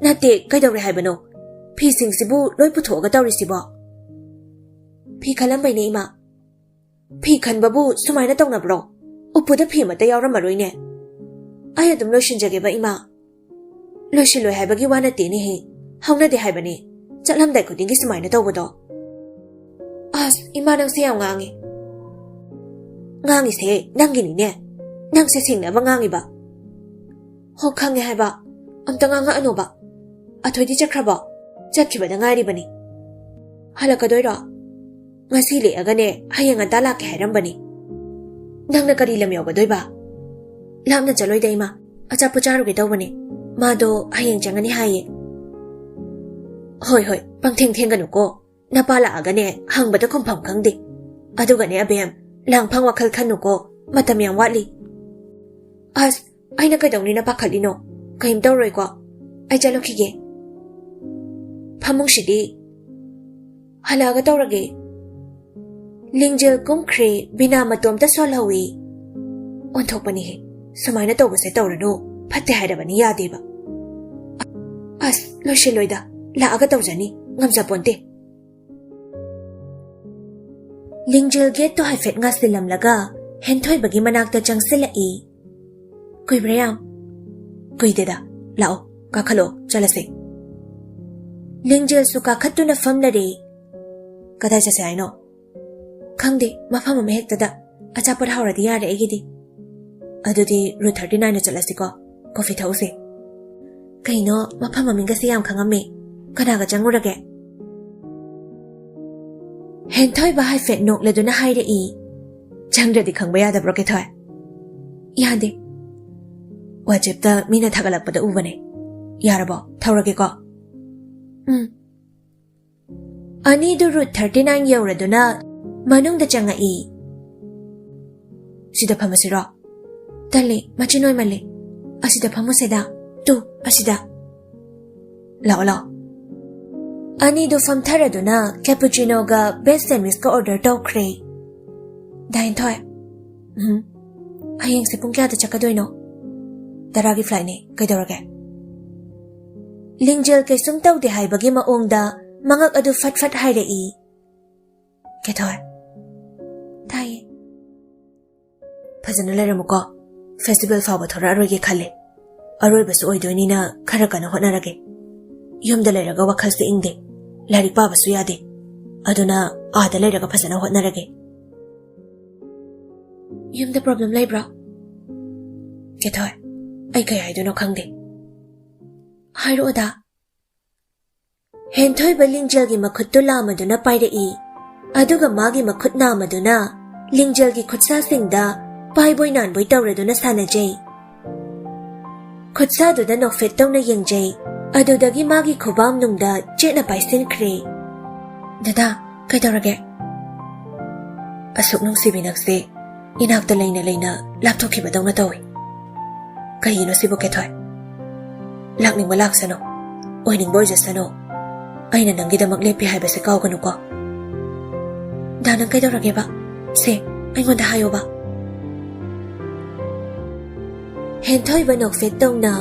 ꯅꯠꯇꯦ, ꯀꯩꯗꯧꯔꯦ ꯍꯥꯏꯕꯅꯣ? ꯐꯤꯁꯤꯡꯁꯤꯕꯨ ꯂꯣꯏ ꯄꯨꯊꯣꯛꯑꯒ ꯇꯧꯔꯤꯁꯤꯕꯣ?" "ꯐꯤ ꯈꯜꯂꯝꯕꯩꯅꯦ, ꯏꯃꯥ꯫" "ꯐꯤ ꯈꯟꯕꯕꯨ ꯁꯨꯃꯥꯏꯅ ꯇꯧꯅꯕ꯭ꯔꯣ? ꯎꯄꯨꯗ ꯐꯤ ꯑꯃꯠꯇ ꯌꯥꯎꯔꯝꯃꯔꯣꯏꯅꯦ꯫ ꯑꯩ ꯑꯗꯨꯝ ꯂꯣꯏꯁꯤꯟꯖꯒꯦꯕ, ꯏꯃꯥ꯫" "ꯂꯣꯏꯁꯤꯜꯂꯣꯏ ꯍꯥꯏꯕꯒꯤ ꯋꯥ ꯅꯠꯇꯦꯅꯦꯍꯦ꯫ ꯍꯧꯅꯗꯦ ꯍꯥꯏꯕꯅꯦ, ꯆꯠꯂꯝꯗꯥꯏ ꯈꯨꯗꯤꯡꯒꯤ ꯁꯨꯃꯥꯏꯅ ꯇꯧꯕꯗꯣ꯫" "ꯑꯁ, ꯏꯃꯥ, ꯅꯪꯁꯦ ꯌꯥꯝ ꯉꯥꯡꯉꯦ꯫" "ꯉꯥꯡꯉꯤꯁꯦ ꯅꯪꯒꯤꯅꯤꯅꯦ꯫ ꯅꯪꯁꯦ ꯁꯤꯡꯅꯕ ꯉꯥꯡꯉꯤꯕ꯫" "ꯍꯣ, ꯈꯪꯉꯦ ꯍꯥꯏꯕ꯫ ꯑꯝꯇ ꯉꯥꯡꯉꯛꯑꯅꯣꯕ꯫ ꯑꯊꯣꯏꯗꯤ ꯆꯠꯈ꯭ꯔꯕꯣ?" "ꯆꯠꯈꯤꯕꯗ ꯉꯥꯏꯔꯤꯕꯅꯤ꯫" "ꯍꯜꯂꯛꯀꯗꯣꯏꯔꯣ?" "ꯉꯁꯤ ꯂꯦꯛꯑꯒꯅꯦ, ꯍꯌꯦꯡ ꯉꯟꯇꯥ ꯂꯥꯛꯀꯦ ꯍꯥꯏꯔꯝꯕꯅꯤ꯫" "ꯅꯪꯅ ꯀꯔꯤ ꯂꯝ ꯌꯧꯒꯗꯣꯏꯕ?" "ꯂꯥꯞꯅ ꯆꯠꯂꯣꯏꯗ, ꯏꯃꯥ꯫ ꯑꯆꯥꯄꯣꯠ ꯆꯥꯔꯨꯒꯦ ꯇꯧꯕꯅꯦ꯫ ꯃꯥꯗꯣ ꯍꯌꯦꯡ ꯆꯪꯉꯅꯤ ꯍꯥꯏꯌꯦ꯫" "ꯍꯣꯏ, ꯍꯣꯏ, ꯄꯪꯊꯦꯡ ꯊꯦꯡꯒꯅꯨꯀꯣ꯫ ꯅꯄꯥ ꯂꯥꯛꯑꯒꯅꯦ, ꯍꯪꯕꯗ ꯈꯨꯝꯐꯝ ꯈꯪꯗꯦ꯫ ꯑꯗꯨꯒꯅꯦ, ꯑꯕꯦꯝ, ꯂꯥꯡꯐꯥꯡ ꯋꯥꯈꯜ ꯈꯟꯅꯨꯀꯣ꯫ ꯃꯇꯝ ꯌꯥꯝ ꯋꯥꯠꯂꯤ꯫" "ꯑꯁ, ꯑꯩꯅ ꯀꯩꯗꯧꯅꯤꯅ ꯄꯥꯈꯠꯂꯤꯅꯣ? ꯀꯩꯝ ꯇꯧꯔꯣꯏꯀꯣ꯫ ꯑꯩ ꯆꯠꯂꯨꯈꯤꯒꯦ꯫" ꯐꯃꯨꯡꯁꯤꯗꯤ ꯍꯜꯂꯛꯑꯒ ꯇꯧꯔꯒꯦ꯫ ꯂꯤꯡꯖꯦꯜ ꯀꯨꯝꯈ꯭ꯔꯦ, ꯕꯤꯅꯥ ꯃꯇꯣꯝꯇ ꯁꯣꯜꯍꯧꯏ꯫ ꯑꯣꯟꯊꯣꯛꯄꯅꯤꯍꯦ, ꯁꯨꯃꯥꯏꯅ ꯇꯧꯕꯁꯦ ꯇꯧꯔꯅꯨ, ꯐꯠꯇꯦ ꯍꯥꯏꯔꯕꯅꯤ, ꯌꯥꯗꯦꯕ꯫ ꯑꯁ, ꯂꯣꯏꯁꯤꯜꯂꯣꯏꯗ, ꯂꯥꯛꯑꯒ ꯇꯧꯖꯅꯤ, ꯉꯝꯖꯄꯣꯟꯇꯦ꯫ ꯂꯤꯡꯖꯦꯜ ꯒꯦꯠꯇꯣ ꯍꯥꯏꯐꯦꯠ ꯉꯥꯁꯤꯜꯂꯝꯂꯒ ꯍꯦꯟꯊꯣꯏꯕꯒꯤ ꯃꯅꯥꯛꯇ ꯆꯪꯁꯤꯜꯂꯛꯏ꯫ "ꯀꯨꯏꯕ꯭ꯔꯥ ꯌꯥꯝ?" "ꯀꯨꯏꯗꯦꯗ, ꯂꯥꯛꯑꯣ, ꯀꯥꯈꯠꯂꯛꯑꯣ, ꯆꯠꯂꯁꯦ꯫" ꯂꯤꯡꯖꯦꯜꯁꯨ ꯀꯥꯈꯠꯇꯨꯅ ꯐꯝꯂꯔꯦ꯫ "ꯀꯗꯥꯏ ꯆꯠꯁꯦ ꯍꯥꯏꯅꯣ?" "ꯈꯪꯗꯦ, ꯃꯐꯝ ꯑꯃ ꯍꯦꯛꯇꯗ꯫ ꯑꯆꯥꯄꯣꯠ ꯍꯥꯎꯔꯗꯤ ꯌꯥꯔꯦ ꯑꯩꯒꯤꯗꯤ꯫" "ꯑꯗꯨꯗꯤ Route thirty nine ꯗ ꯆꯠꯂꯁꯤꯀꯣ, ꯀꯣꯐꯤ ꯊꯛꯎꯁꯦ꯫" "ꯀꯩꯅꯣ, ꯃꯐꯝ ꯃꯃꯤꯡꯒꯁꯦ ꯌꯥꯝ ꯈꯪꯉꯝꯃꯦ, ꯀꯅꯥꯒ ꯆꯪꯉꯨꯔꯒꯦ?" ꯍꯦꯟꯊꯣꯏꯕ ꯍꯥꯏꯐꯦꯠ ꯅꯣꯛꯂꯗꯨꯅ ꯍꯥꯏꯔꯛꯏ꯫ "ꯆꯪꯗ꯭ꯔꯗꯤ ꯈꯪꯕ ꯌꯥꯗꯕ꯭ꯔꯣ, ꯀꯦꯊꯣꯏ?" "ꯌꯥꯗꯦ꯫ WhatsApp ꯇ ꯃꯤꯅ ꯊꯥꯒꯠꯂꯛꯄꯗ ꯎꯕꯅꯦ꯫ ꯌꯥꯔꯕꯣ? ꯊꯧꯔꯒꯦꯀꯣ?" "ꯎꯝ꯫" ꯑꯅꯤꯗꯨ Route thirty nine ꯌꯧꯔꯗꯨꯅ ꯃꯅꯨꯡꯗ ꯆꯪꯉꯛꯏ꯫ "ꯁꯤꯗ ꯐꯝꯃꯁꯤꯔꯣ?" "ꯇꯜꯂꯦ, ꯃꯆꯤꯟ ꯑꯣꯏꯃꯜꯂꯦ꯫ ꯑꯁꯤꯗ ꯐꯝꯃꯨꯁꯦꯗ꯫ ꯇꯨ, ꯑꯁꯤꯗ꯫ ꯂꯥꯛꯑꯣ, ꯂꯥꯛꯑꯣ꯫" ꯑꯅꯤꯗꯨ ꯐꯝꯊꯔꯗꯨꯅ cappuccino ꯒ veg sandwich ꯀ order ꯇꯧꯈ꯭ꯔꯦ꯫ "ꯗꯥ ꯍꯦꯟꯊꯣꯏ꯫" "ꯎꯝ꯫ ꯍꯌꯦꯡꯁꯦ ꯄꯨꯡ ꯀꯌꯥꯗ ꯆꯠꯀꯗꯣꯏꯅꯣ?" "ꯇꯔꯥꯒꯤ flight ꯅꯦ, ꯀꯩꯗꯧꯔꯒꯦ?" ꯂꯤꯡꯖꯦꯜ ꯀꯩꯁꯨꯝ ꯇꯧꯗꯦ ꯍꯥꯏꯕꯒꯤ ꯃꯑꯣꯡꯗ ꯃꯉꯛ ꯑꯗꯨ ꯐꯠ ꯐꯠ ꯍꯥꯏꯔꯛꯏ꯫ "ꯀꯦꯊꯣꯏ꯫" "ꯇꯥꯏꯌꯦ꯫" "ꯐꯖꯅ ꯂꯩꯔꯝꯃꯨꯀꯣ꯫ Festival ꯐꯥꯎꯕ ꯊꯣꯔꯛꯑꯔꯣꯏꯒꯦ ꯈꯜꯂꯦ꯫ ꯑꯔꯣꯏꯕꯁꯨ ꯑꯣꯏꯗꯣꯏꯅꯤꯅ ꯈꯔ ꯀꯟꯅ ꯍꯣꯠꯅꯔꯒꯦ꯫ ꯌꯨꯝꯗ ꯂꯩꯔꯒ ꯋꯥꯈꯜꯁꯦ ꯏꯪꯗꯦ꯫ ꯂꯥꯏꯔꯤꯛ ꯄꯥꯕꯁꯨ ꯌꯥꯗꯦ꯫ ꯑꯗꯨꯅ ꯑꯥꯗ ꯂꯩꯔꯒ ꯐꯖꯅ ꯍꯣꯠꯅꯔꯒꯦ꯫" "ꯌꯨꯝꯗ problem ꯂꯩꯕ꯭ꯔꯣ?" "ꯀꯦꯊꯣꯏ, ꯑꯩ ꯀꯩ ꯍꯥꯏꯗꯣꯏꯅꯣ ꯈꯪꯗꯦ꯫" "ꯍꯥꯏꯔꯛꯑꯣꯗ꯫" ꯍꯦꯟꯊꯣꯏꯕ ꯂꯤꯡꯖꯦꯜꯒꯤ ꯃꯈꯨꯠꯇꯨ ꯂꯥꯝꯃꯗꯨꯅ ꯄꯥꯏꯔꯛꯏ꯫ ꯑꯗꯨꯒ ꯃꯥꯒꯤ ꯃꯈꯨꯠ ꯅꯥꯝꯃꯗꯨꯅ ꯂꯤꯡꯖꯦꯜꯒꯤ ꯈꯨꯠꯁꯥꯁꯤꯡꯗ ꯄꯥꯏꯕꯣꯏ ꯅꯥꯟꯕꯣꯏ ꯇꯧꯔꯗꯨꯅ ꯁꯥꯟꯅꯖꯩ꯫ ꯈꯨꯠꯁꯥꯗꯨꯗ ꯅꯣꯛꯐꯦꯠ ꯇꯧꯅ ꯌꯦꯡꯖꯩ꯫ ꯑꯗꯨꯗꯒꯤ ꯃꯥꯒꯤ ꯈꯨꯕꯥꯝꯅꯨꯡꯗ ꯆꯦꯠꯅ ꯄꯥꯏꯁꯤꯟꯈ꯭ꯔꯦ꯫ "ꯗꯗꯥ, ꯀꯩꯗꯧꯔꯒꯦ?" "ꯑꯁꯨꯛ ꯅꯨꯡꯁꯤꯕꯤ ꯅꯪꯁꯦ ꯏꯅꯥꯛꯇ ꯂꯩꯅ ꯂꯩꯅ ꯂꯥꯞꯊꯣꯛꯈꯤꯕꯗꯧꯅ ꯇꯧꯏ꯫ ꯀꯩꯒꯤꯅꯣ ꯁꯤꯕꯨ, ꯀꯦꯊꯣꯏ? ꯂꯥꯛꯅꯤꯡꯕ ꯂꯥꯛꯁꯅꯨ, ꯑꯣꯏꯅꯤꯡꯕ ꯑꯣꯏꯖꯁꯅꯨ꯫ ꯑꯩꯅ ꯅꯪꯒꯤꯗꯃꯛ ꯂꯦꯞꯄꯤ ꯍꯥꯏꯕꯁꯦ ꯀꯥꯎꯒꯅꯨꯀꯣ꯫ ꯗꯥ, ꯅꯪ ꯀꯩꯗꯧꯔꯒꯦꯕ? ꯁꯦ, ꯑꯩꯉꯣꯟꯗ ꯍꯥꯏꯌꯣꯕ꯫ ꯍꯦꯟꯊꯣꯏꯕ ꯅꯣꯛꯐꯦꯠ ꯇꯧꯅ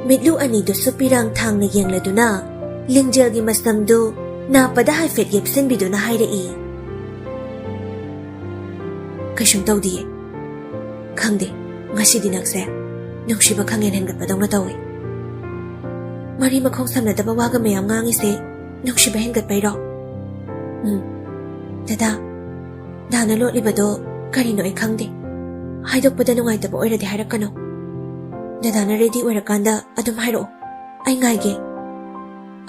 ꯃꯤꯠꯂꯨ ꯑꯅꯤꯗꯨꯁꯨ ꯄꯤꯔꯥꯡ ꯊꯥꯡꯅ ꯌꯦꯡꯂꯗꯨꯅ ꯂꯤꯡꯖꯦꯜꯒꯤ ꯃꯁꯝꯗꯨ ꯅꯥꯞꯄꯗ ꯍꯥꯏꯐꯦꯠ ꯌꯦꯞꯁꯤꯟꯕꯤꯗꯨꯅ ꯍꯥꯏꯔꯛꯏ, "ꯀꯩꯁꯨꯝ ꯇꯧꯗꯤꯌꯦ꯫ ꯈꯪꯗꯦ, ꯉꯁꯤꯗꯤ ꯅꯪꯁꯦ ꯅꯨꯡꯁꯤꯕ ꯈꯪꯍꯦꯟ ꯍꯦꯟꯒꯠꯄꯗꯧꯅ ꯇꯧꯏ꯫ ꯃꯔꯤ ꯃꯈꯣꯡ ꯁꯝꯅꯗꯕ ꯋꯥꯒ ꯃꯌꯥꯝ ꯉꯥꯡꯉꯤꯁꯦ ꯅꯨꯡꯁꯤꯕ ꯍꯦꯟꯒꯠꯄꯩꯔꯣ?" "ꯎꯝ, ꯗꯗꯥ, ꯗꯥꯅ ꯂꯣꯠꯂꯤꯕꯗꯣ ꯀꯔꯤꯅꯣ ꯑꯩ ꯈꯪꯗꯦ꯫ ꯍꯥꯏꯗꯣꯛꯄꯗ ꯅꯨꯡꯉꯥꯏꯇꯕ ꯑꯣꯏꯔꯗꯤ ꯍꯥꯏꯔꯛꯀꯅꯨ꯫ ꯗꯗꯥꯅ ꯔꯦꯗꯤ ꯑꯣꯏꯔꯀꯥꯟꯗ ꯑꯗꯨꯝ ꯍꯥꯏꯔꯛꯑꯣ꯫ ꯑꯩ ꯉꯥꯏꯒꯦ꯫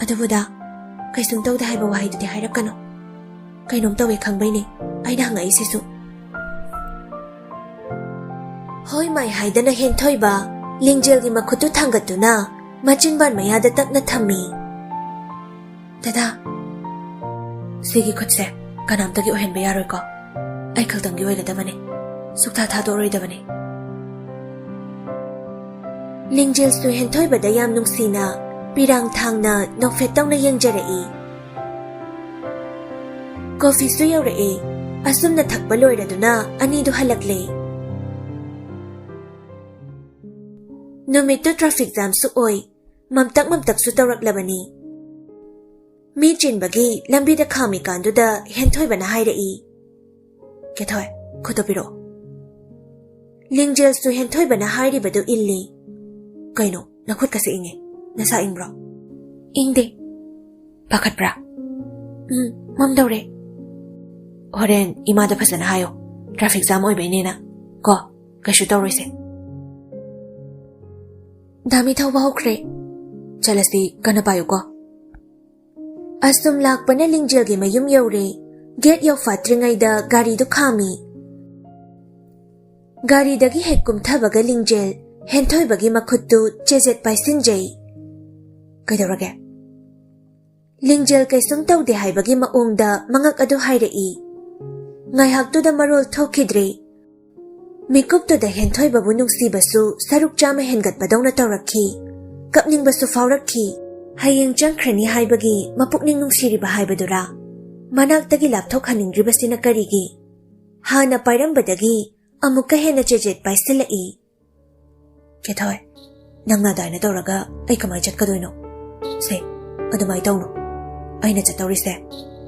ꯑꯗꯨꯕꯨ ꯗꯥ, ꯀꯩꯁꯨꯝ ꯇꯧꯗꯦ ꯍꯥꯏꯕ ꯋꯥꯍꯩꯗꯨꯗꯤ ꯍꯥꯏꯔꯛꯀꯅꯨ꯫ ꯀꯩꯅꯣꯝ ꯇꯧꯋꯦ ꯈꯪꯕꯩꯅꯦ ꯑꯩꯅ ꯍꯪꯉꯛꯏꯁꯤꯁꯨ꯫" ꯍꯣꯏ ꯃꯥꯏ ꯍꯥꯏꯗꯅ ꯍꯦꯟꯊꯣꯏꯕ ꯂꯤꯡꯖꯦꯜꯒꯤ ꯃꯈꯨꯠꯇꯨ ꯊꯥꯡꯒꯠꯇꯨꯅ ꯃꯆꯤꯟꯕꯥꯟ ꯃꯌꯥꯗ ꯇꯞꯅ ꯊꯝꯃꯤ꯫ "ꯗꯗꯥ, ꯁꯤꯒꯤ ꯈꯨꯠꯁꯦ ꯀꯅꯥꯝꯇꯒꯤ ꯑꯣꯏꯍꯟꯕ ꯌꯥꯔꯣꯏꯀꯣ꯫ ꯑꯩ ꯈꯛꯇꯪꯒꯤ ꯑꯣꯏꯒꯗꯕꯅꯦ꯫ ꯁꯨꯛꯊꯥ ꯊꯥꯗꯣꯛꯑꯔꯣꯏꯗꯕꯅꯦ꯫" ꯂꯤꯡꯖꯦꯜꯁꯨ ꯍꯦꯟꯊꯣꯏꯕꯗ ꯌꯥꯝ ꯅꯨꯡꯁꯤꯅ ꯄꯤꯔꯥꯡ ꯊꯥꯡꯅ ꯅꯣꯛꯐꯦꯠ ꯇꯧꯅ ꯌꯦꯡꯖꯔꯛꯏ꯫ ꯀꯣꯐꯤꯁꯨ ꯌꯧꯔꯛꯑꯦ꯫ ꯑꯁꯨꯝꯅ ꯊꯛꯄ ꯂꯣꯏꯔꯗꯨꯅ ꯑꯅꯤꯗꯨ ꯍꯜꯂꯛꯂꯦ꯫ ꯅꯨꯃꯤꯠꯇꯨ ꯇ꯭ꯔꯥꯐꯤꯛ ꯖꯥꯝꯁꯨ ꯑꯣꯏ, ꯃꯝꯇꯛ ꯃꯝꯇꯛꯁꯨ ꯇꯧꯔꯛꯂꯕꯅꯤ꯫ ꯃꯤ ꯆꯤꯟꯕꯒꯤ ꯂꯝꯕꯤꯗ ꯈꯥꯝꯃꯤꯀꯥꯟꯗꯨꯗ ꯍꯦꯟꯊꯣꯏꯕꯅ ꯍꯥꯏꯔꯛꯏ, "ꯀꯦꯊꯣꯏ, ꯈꯨꯠꯇꯣ ꯄꯤꯔꯛꯑꯣ꯫" ꯂꯤꯡꯖꯦꯜꯁꯨ ꯍꯦꯟꯊꯣꯏꯕꯅ ꯍꯥꯏꯔꯤꯕꯗꯨ ꯏꯜꯂꯤ꯫ "ꯀꯩꯅꯣ, ꯅꯈꯨꯠꯀꯁꯦ ꯏꯪꯉꯦ꯫ ꯅꯁꯥ ꯏꯪꯕ꯭ꯔꯣ?" "ꯏꯪꯗꯦ꯫" "ꯄꯥꯈꯠꯄ꯭ꯔꯥ?" "ꯎꯝ, ꯃꯝꯗꯧꯔꯦ꯫" "ꯍꯣꯔꯦꯟ ꯏꯃꯥꯗ ꯐꯖꯅ ꯍꯥꯏꯌꯣ, ꯇ꯭ꯔꯥꯐꯤꯛ ꯖꯥꯝ ꯑꯣꯏꯕꯩꯅꯦꯅ꯫ ꯀꯣ, ꯀꯩꯁꯨ ꯇꯧꯔꯣꯏꯁꯦ꯫" ꯗꯥꯃꯤ ꯊꯧꯕ ꯍꯧꯈ꯭ꯔꯦ꯫ "ꯆꯠꯂꯁꯤ, ꯀꯟꯅ ꯄꯥꯏꯌꯨꯀꯣ꯫" ꯑꯁꯨꯝ ꯂꯥꯛꯄꯅ ꯂꯤꯡꯖꯦꯜꯒꯤ ꯃꯌꯨꯝ ꯌꯧꯔꯦ꯫ ꯒꯦꯠ ꯌꯧꯐꯥꯠꯇ꯭ꯔꯤꯉꯩꯗ ꯒꯥꯔꯤꯗꯨ ꯈꯥꯝꯃꯤ꯫ ꯒꯥꯔꯤꯗꯒꯤ ꯍꯦꯛ ꯀꯨꯝꯊꯕꯒ ꯂꯤꯡꯖꯦꯜ ꯍꯦꯟꯊꯣꯏꯕꯒꯤ ꯃꯈꯨꯠꯇꯨ ꯆꯦꯖꯦꯠ ꯄꯥꯏꯁꯤꯟꯖꯩ꯫ "ꯀꯩꯗꯧꯔꯒꯦ?" ꯂꯤꯡꯖꯦꯜ ꯀꯩꯁꯨꯝ ꯇꯧꯗꯦ ꯍꯥꯏꯕꯒꯤ ꯃꯑꯣꯡꯗ ꯃꯉꯛ ꯑꯗꯨ ꯍꯥꯏꯔꯛꯏ꯫ ꯉꯥꯏꯍꯥꯛꯇꯨꯗ ꯃꯔꯣꯜ ꯊꯣꯛꯈꯤꯗ꯭ꯔꯦ꯫ ꯃꯤꯀꯨꯞꯇꯨꯗ ꯍꯦꯟꯊꯣꯏꯕꯕꯨ ꯅꯨꯡꯁꯤꯕꯁꯨ ꯁꯔꯨꯛ ꯆꯥꯝꯃ ꯍꯦꯟꯒꯠꯄꯗꯧꯅ ꯇꯧꯔꯛꯈꯤ꯫ ꯀꯞꯅꯤꯡꯕꯁꯨ ꯐꯥꯎꯔꯛꯈꯤ꯫ ꯍꯌꯦꯡ ꯆꯪꯈ꯭ꯔꯅꯤ ꯍꯥꯏꯕꯒꯤ ꯃꯄꯨꯛꯅꯤꯡ ꯅꯨꯡꯁꯤꯔꯤꯕ ꯍꯥꯏꯕꯗꯨꯔꯥ? ꯃꯅꯥꯛꯇꯒꯤ ꯂꯥꯞꯊꯣꯛꯍꯟꯅꯤꯡꯗ꯭ꯔꯤꯕꯁꯤꯅ ꯀꯔꯤꯒꯤ? ꯍꯥꯟꯅ ꯄꯥꯏꯔꯝꯕꯗꯒꯤ ꯑꯃꯨꯛꯀ ꯍꯦꯟꯅ ꯆꯦꯖꯦꯠ ꯄꯥꯏꯁꯤꯜꯂꯛꯏ꯫ ꯀꯦꯊꯣꯏ, ꯅꯪꯅ ꯑꯗꯨꯃꯥꯏꯅ ꯇꯧꯔꯒ ꯑꯩ ꯀꯃꯥꯏꯅ ꯆꯠꯀꯗꯣꯏꯅꯣ? ꯁꯦ, ꯑꯗꯨꯃꯥꯏꯅ ꯇꯧꯅꯨ꯫ ꯑꯩꯅ ꯆꯠꯇꯧꯔꯤꯁꯦ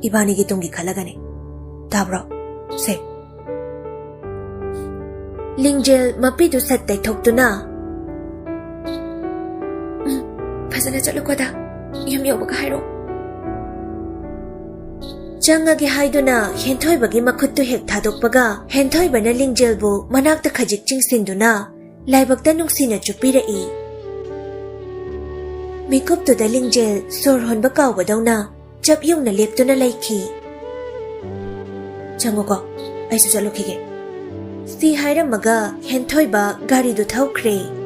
ꯏꯕꯥꯅꯤꯒꯤ ꯇꯨꯡꯒꯤ ꯈꯜꯂꯒꯅꯤ꯫ ꯇꯥꯕ꯭ꯔꯣ? ꯁꯦ꯫ ꯂꯤꯡꯖꯦꯜ ꯃꯄꯤꯗꯨ ꯁꯠ ꯇꯩꯊꯣꯛꯇꯨꯅ, "ꯎꯝ, ꯐꯖꯅ ꯆꯠꯂꯨꯀꯣꯗ꯫ ꯌꯨꯝ ꯌꯧꯕꯒ ꯍꯥꯏꯔꯛꯑꯣ꯫" ꯆꯪꯉꯒꯦ ꯍꯥꯏꯗꯨꯅ ꯍꯦꯟꯊꯣꯏꯕꯒꯤ ꯃꯈꯨꯠꯇꯨ ꯍꯦꯛ ꯊꯥꯗꯣꯛꯄꯒ, ꯍꯦꯟꯊꯣꯏꯕꯅ ꯂꯤꯡꯖꯦꯜꯕꯨ ꯃꯅꯥꯛꯇ ꯈꯖꯤꯛ ꯆꯤꯡꯁꯤꯟꯗꯨꯅ ꯂꯥꯏꯕꯛꯇ ꯅꯨꯡꯁꯤꯅ ꯆꯨꯞꯄꯤꯔꯛꯏ꯫ ꯃꯤꯀꯨꯞꯇꯨꯗ ꯂꯤꯡꯖꯦꯜ ꯁꯣꯔ ꯍꯣꯟꯕ ꯀꯥꯎꯕꯗꯧꯅ ꯆꯞ ꯌꯨꯡꯅ ꯂꯦꯞꯇꯨꯅ ꯂꯩꯈꯤ꯫ "ꯆꯪꯉꯨꯀꯣ, ꯑꯩꯁꯨ ꯆꯠꯂꯨꯈꯤꯒꯦ꯫" ꯁꯤ ꯍꯥꯏꯔꯝꯃꯒ ꯍꯦꯟꯊꯣꯏꯕ ꯒꯥꯔꯤꯗꯨ ꯊꯧꯈ꯭ꯔꯦ꯫